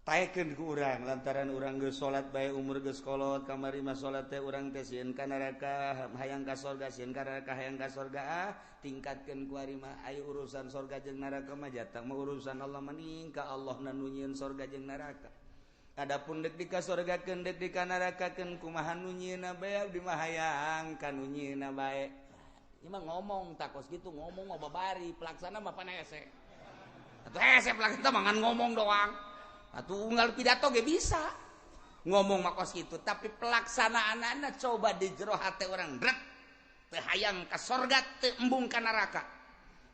Taekeun ku urang lantaran urang geus salat bae umur geus kolot kamari mah salat teh urang teh sieun ka neraka hayang ka sorga sieun ka neraka hayang ka sorga ah tingkatkeun ku ari mah aya urusan sorga jeung neraka mah jatah mah urusan Allah mending ka Allah nu nyieun sorga jeung neraka. Adapun deuk di ka sorgakeun deuk di ka nerakakeun kumaha nu nyieunna bae abdi mah hayang ka nu nyieunna bae. Ieu mah ngomong takos kitu ngomong mah babari pelaksana mah pan hese. Atuh hese pelaksana mah ngan ngomong doang. Atuh unggal pidato ge bisa ngomong mah kos kitu tapi pelaksanaanana coba di jero hate urang rek teu hayang ka sorga teu embung ka neraka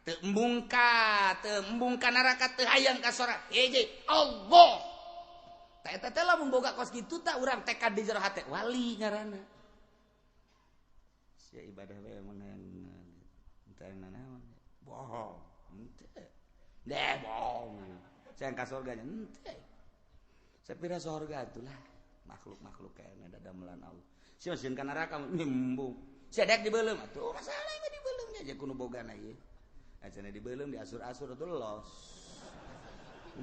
teu embung ka neraka teu hayang ka sorga hiji Allah tah eta teh lamun boga kos kitu tah urang tekad di jero hate wali ngaranna sia ibadah we emang hayang teu nanaon bohong henteu deh bohong saya ka sorga nya henteu. Sapira sorga itulah makhluk-makhluk kayaknya dadamelan Allah. Sia sieun ka neraka nyembung. Sia dek dibeuleum atuh masalah mah dibeuleumnya aja kudu bogana ieu. Acana dibeuleum diasur-asur atuh los.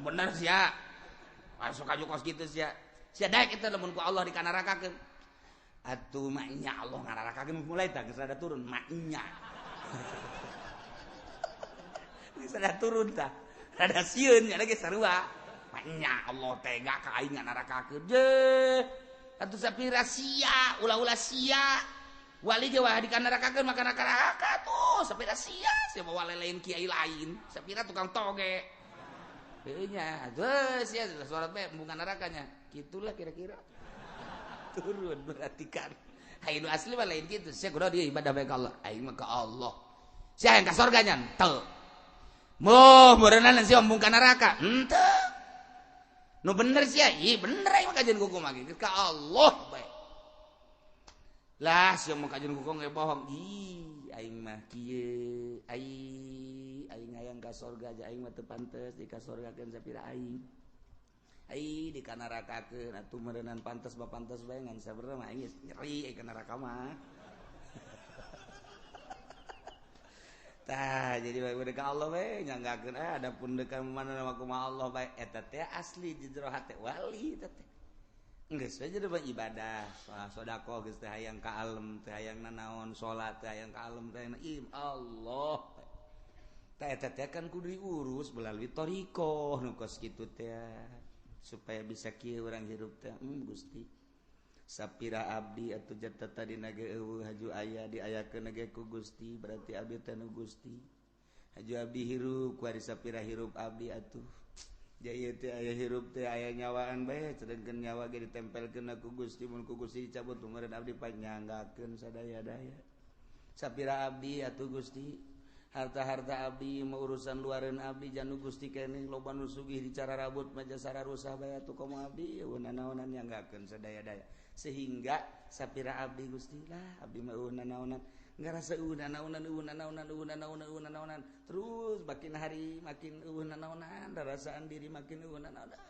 Bener sia. Masuk aju kos kitu sia. Sia dek eta lamun ku Allah dikanarakakeun. Atuh maknya Allah ngararakakeun mulai tah geus rada turun maknya. Geus rada turun tah. Rada sieun nya lagi sarua. Maknya Allah tega ka aing ngararakakeun. Je. Atuh sapira sia, ulah-ulah sia. Wali ge wah dikanarakakeun maka neraka tuh sapira sia, sia bawa lain kiai lain, sapira tukang toge. Heuh nya, atuh sia suara teh embungan nerakanya. Kitulah kira-kira. Turun berarti kan. Hayu asli mah lain kitu. Sia kudu dia ibadah bae ka Allah. Aing mah ka Allah. Sia yang ka sorga nya henteu. Moh meureunana sia embung ka neraka. Henteu. Nu bener sia, ih bener aing mah kajian kuku mah ka Allah bae. Lah sia mah kajian kuku ge bohong. Ih aing mah kieu, aing hayang ka sorga aja aing mah teu pantes di ka sorgakeun sapira aing. Ai di ka nerakakeun atuh meureunnan pantes mah pantes bae ngan sabenerna mah aing geus nyeri ka neraka mah. Tah jadi bae ka Allah we nyanggakeun adapun deuk mana nama kumaha Allah bae eta teh asli di jero hate wali eta teh. Geus we jadi ibadah, sedekah geus teh hayang ka alem, teh hayang nanaon, salat teh hayang ka alem, teh hayang Allah. Tah eta teh kan kudu diurus melalui thariqah nu kos kitu teh supaya bisa kieu urang hirup teh. Gusti sapira abdi atau jatah tadi nage eueuh haju aya diayakeun nage ku Gusti berarti abdi teh nu Gusti haju abdi hirup ku ari sapira hirup abdi atuh ja ieu teh aya hirup teh aya nyawaan bae sedengkeun nyawa ge ditempelkeun ku Gusti mun ku Gusti dicabut meureun abdi panyanggakeun sadaya-daya sapira abdi atuh Gusti harta-harta abdi mau urusan luareun abdi janu Gusti keneh loba nu sugih dicara rabut majasara rusah bae atuh komo abdi eueuh nanaonan nyanggakeun sadaya-daya sehingga sapira abdi Gusti lah abdi mah eueuh nanaonan ngarasa eueuh nanaonan eueuh nanaonan eueuh nanaonan eueuh nanaonan terus makin hari makin eueuh nanaonan rarasaan diri makin eueuh nanaonan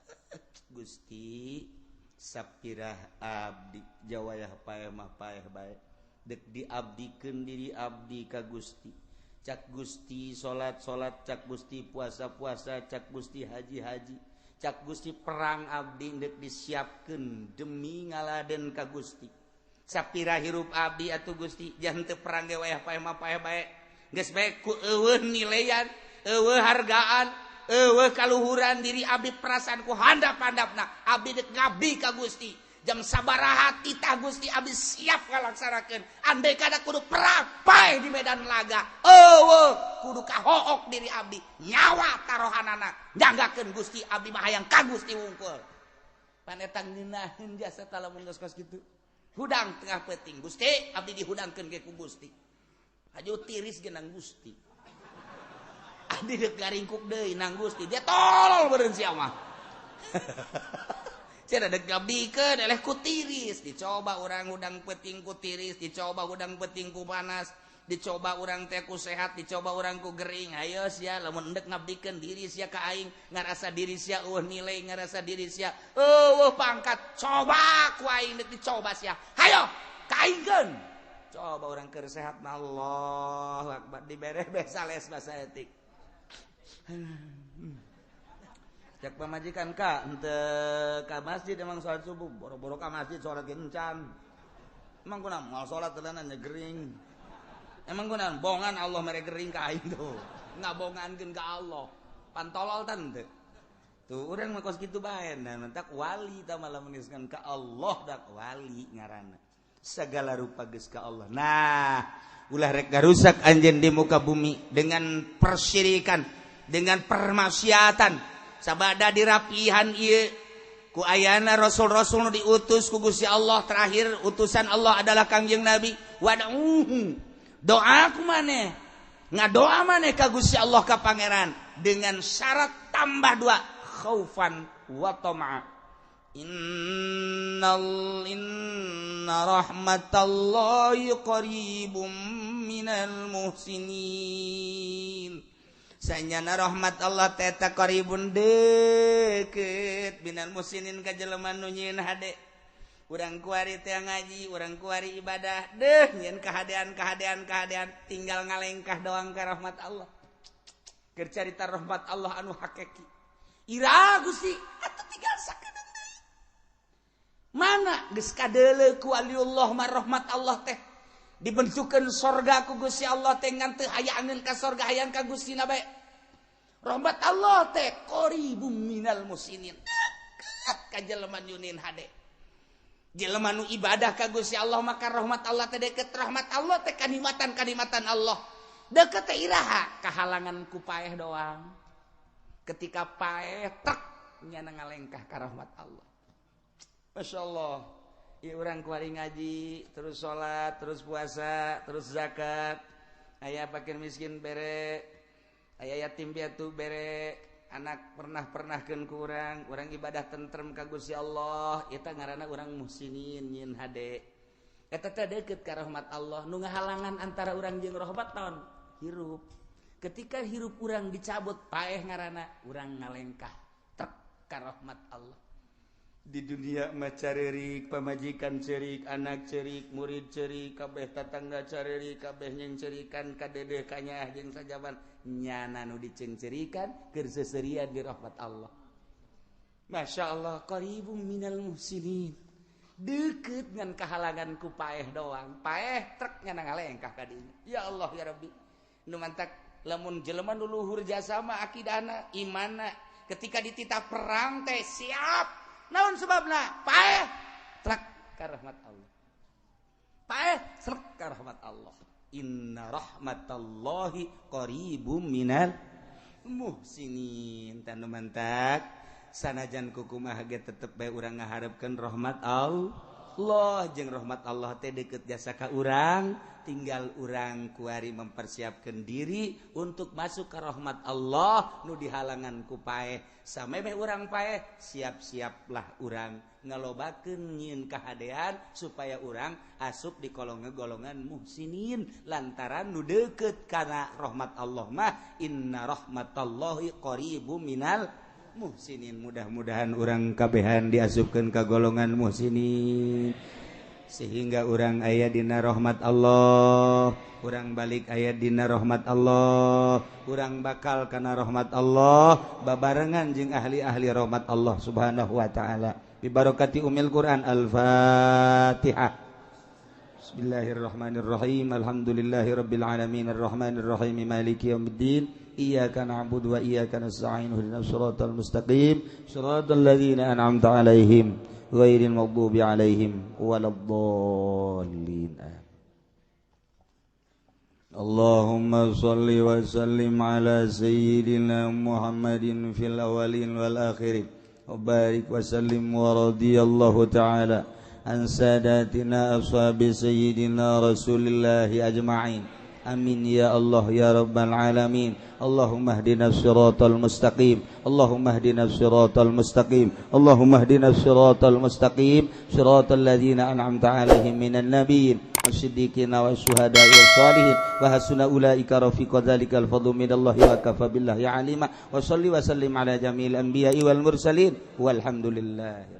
Gusti sapira abdi jawayah paeh mah paeh bae deuk diabdikeun diri abdi ka Gusti cak Gusti salat-salat cak Gusti puasa-puasa cak Gusti haji-haji cak Gusti perang abdi deuk disiapkeun demi ngaladen ka Gusti sapira hirup abdi atuh Gusti jangan teu perang ge wayah paeh mah paeh bae geus bae ku eueuh nilean eueuh hargaan eueuh kaluhuran diri abdi perasaan ku handap-handapna abdi deuk ngabdi ka Gusti jam sabaraha titah Gusti abdi siap ngalaksanakeun andai kada kudu perang paeh di medan laga eueuh kudu kahook diri abdi nyawa tarohanana nyanggakeun Gusti abdi mah hayang ka Gusti wungkul pan eta ngeunaheun jasa lamun geus kos kitu hudang tengah peuting Gusti abdi dihudangkeun ge ku Gusti haju tiris ge nang Gusti abdi deuk garingkuk deui nang Gusti dia tolol beureun sia mah. Sia dek ngabdikeun eleh ku tiris dicoba urang hudang peuting ku tiris dicoba hudang peuting ku panas dicoba urang teh ku sehat dicoba urang ku gering ayo sia lamun endek ngabdikeun diri sia ka aing ngarasa diri sia eueuh nilai ngarasa diri sia eueuh pangkat coba ku aing deuk dicoba sia hayo ka aingkeun coba urang keur sehat mah Allahu akbar dibere besales bahasa etik. Cek pamajikan ka henteu ka masjid emang salat subuh boro-boro ka masjid salat gencan emang kunaon moal salat teunan nya gering emang kunaon bongan Allah mere gering ka aing tuh ngabongankeun ka Allah pantolol tan teu tuh urang mah kos kitu bae nah mentak wali tah malah meniskan ka Allah dak wali ngaranna segala rupa geus ka Allah. Nah ulah rek garusak anjeun di muka bumi dengan persyirikan dengan permaksiatan sabada dirapihan ieu ku ayana rasul-rasul nu diutus ku Gusti Allah terakhir utusan Allah adalah Kangjeng Nabi wad'uhu doa ku maneh ngadoa maneh ka Gusti Allah ka Pangeran dengan syarat tambah dua khaufan wa tama'a innal inna rahmatallahi qaribum minal muhsinin sanyana rahmat Allah teta qaribun deket minal muhsinin ka jelema nu nyieun hade urang kuari teh ngaji urang kuari ibadah deuh nyieun kahadean kahadean kahadean tinggal ngalengkah doang ka rahmat Allah keur carita rahmat Allah anu hakiki ira Gusti atuh tinggal sakedeung deui mana geus kadeuleu ku waliullah mah rahmat Allah teh dibentukeun sorga ku Gusti Allah teh ngan teu hayangeun ka sorga hayang ka Gustina bae rahmat Allah teh qaribum minal muhsinin deket ka jelema nyieun hade jelema nu ibadah ka Gusti Allah maka rahmat Allah teh deket rahmat Allah teh kanikmatan-kanikmatan Allah deket teh iraha kahalangan ku paeh doang ketika paeh tek nyana ngalengkah ka rahmat Allah. Masya Allah. Ya urang kuari ngaji terus salat terus puasa terus zakat aya fakir miskin bere aya yatim piatu bere anak pernah-pernahkeun ku urang urang ibadah tentrem ka Gusti Allah eta ngaranna urang muhsinin nyieun hade eta teh deukeut ka rahmat Allah nu ngahalangan antara urang jeung rahmat naon hirup ketika hirup urang dicabut paeh ngaranna urang ngalengkah tek ka rahmat Allah. Di dunia mah carerik, pamajikan cerik, anak cerik, murid cerik, kabeh tatangga carerik, kabeh nyengcerikan ka dedeh, kanyaah jeung sajaban. Nyana nu dicengcerikan keur seserian di rahmat Allah. Masya Allah, qaribum minal muhsinin, deket dengan kahalangan ku paeh doang. Paeh truk nyana ngalengkah ka dinya. Ya Allah, ya Rabbi, nu mantak lamun jelema nu luhur jasa mah akidahna, imanna, ketika dititah perang teh siap. Naon sebabna? Paeh truk ka rahmat Allah, paeh truk ka rahmat Allah. Inna rahmatallahi qaribum minal muhsinin. Tanu mantak sanajan kukumaha ge tetep bae urang ngaharepkeun rahmat Allah, jeung rahmat Allah teh deket jasa ka urang. Tinggal urang kuari mempersiapkan diri untuk masuk ke rahmat Allah. Nu dihalangan ku paeh, samemeh urang paeh, siap-siaplah urang ngalobakeun nyieun kahadean supaya urang asup di kolongan golongan muhsinin, lantaran nu deket kana rahmat Allah mah inna rahmatallahi qaribum minal muhsinin. Mudah-mudahan urang kabehan diasupkeun ka golongan muhsinin sehingga urang aya dina rahmat Allah, urang balik aya dina rahmat Allah, urang bakal kana rahmat Allah babarengan jeung ahli-ahli rahmat Allah Subhanahu wa taala. Bi barakati umil Quran. Al-Fatihah. Bismillahirrahmanirrahim. Alhamdulillahirabbil alamin, arrahmanirrahim, maliki yaumiddin. Iyyaka na'budu wa iyyaka nasta'in, ihdinas siratal mustaqim, siratal ladzina an'amta 'alaihim, ghairil maghdubi 'alaihim waladdallin. Allahumma shalli wa sallim ala sayyidina Muhammadin fil awwalin wal akhirin, wa barik wa sallim, wa radiyallahu ta'ala an sadatina ashabi sayyidina Rasulillahi ajma'in. Amin ya Allah ya Rabbal alamin. Allahumma ihdinas siratal mustaqim. Allahumma ihdinas siratal mustaqim. Allahumma ihdinas siratal mustaqim, siratal ladzina an'amta 'alaihim minan nabiyyin wasiddiqina wasyuhada'i wassalihin, wa hasuna ulaika rafiqa. Dzalikal fadlu minallahi wa kafa billahi alima. Wa salli wa sallim ala jami'il anbiya'i wal mursalin, walhamdulillahi.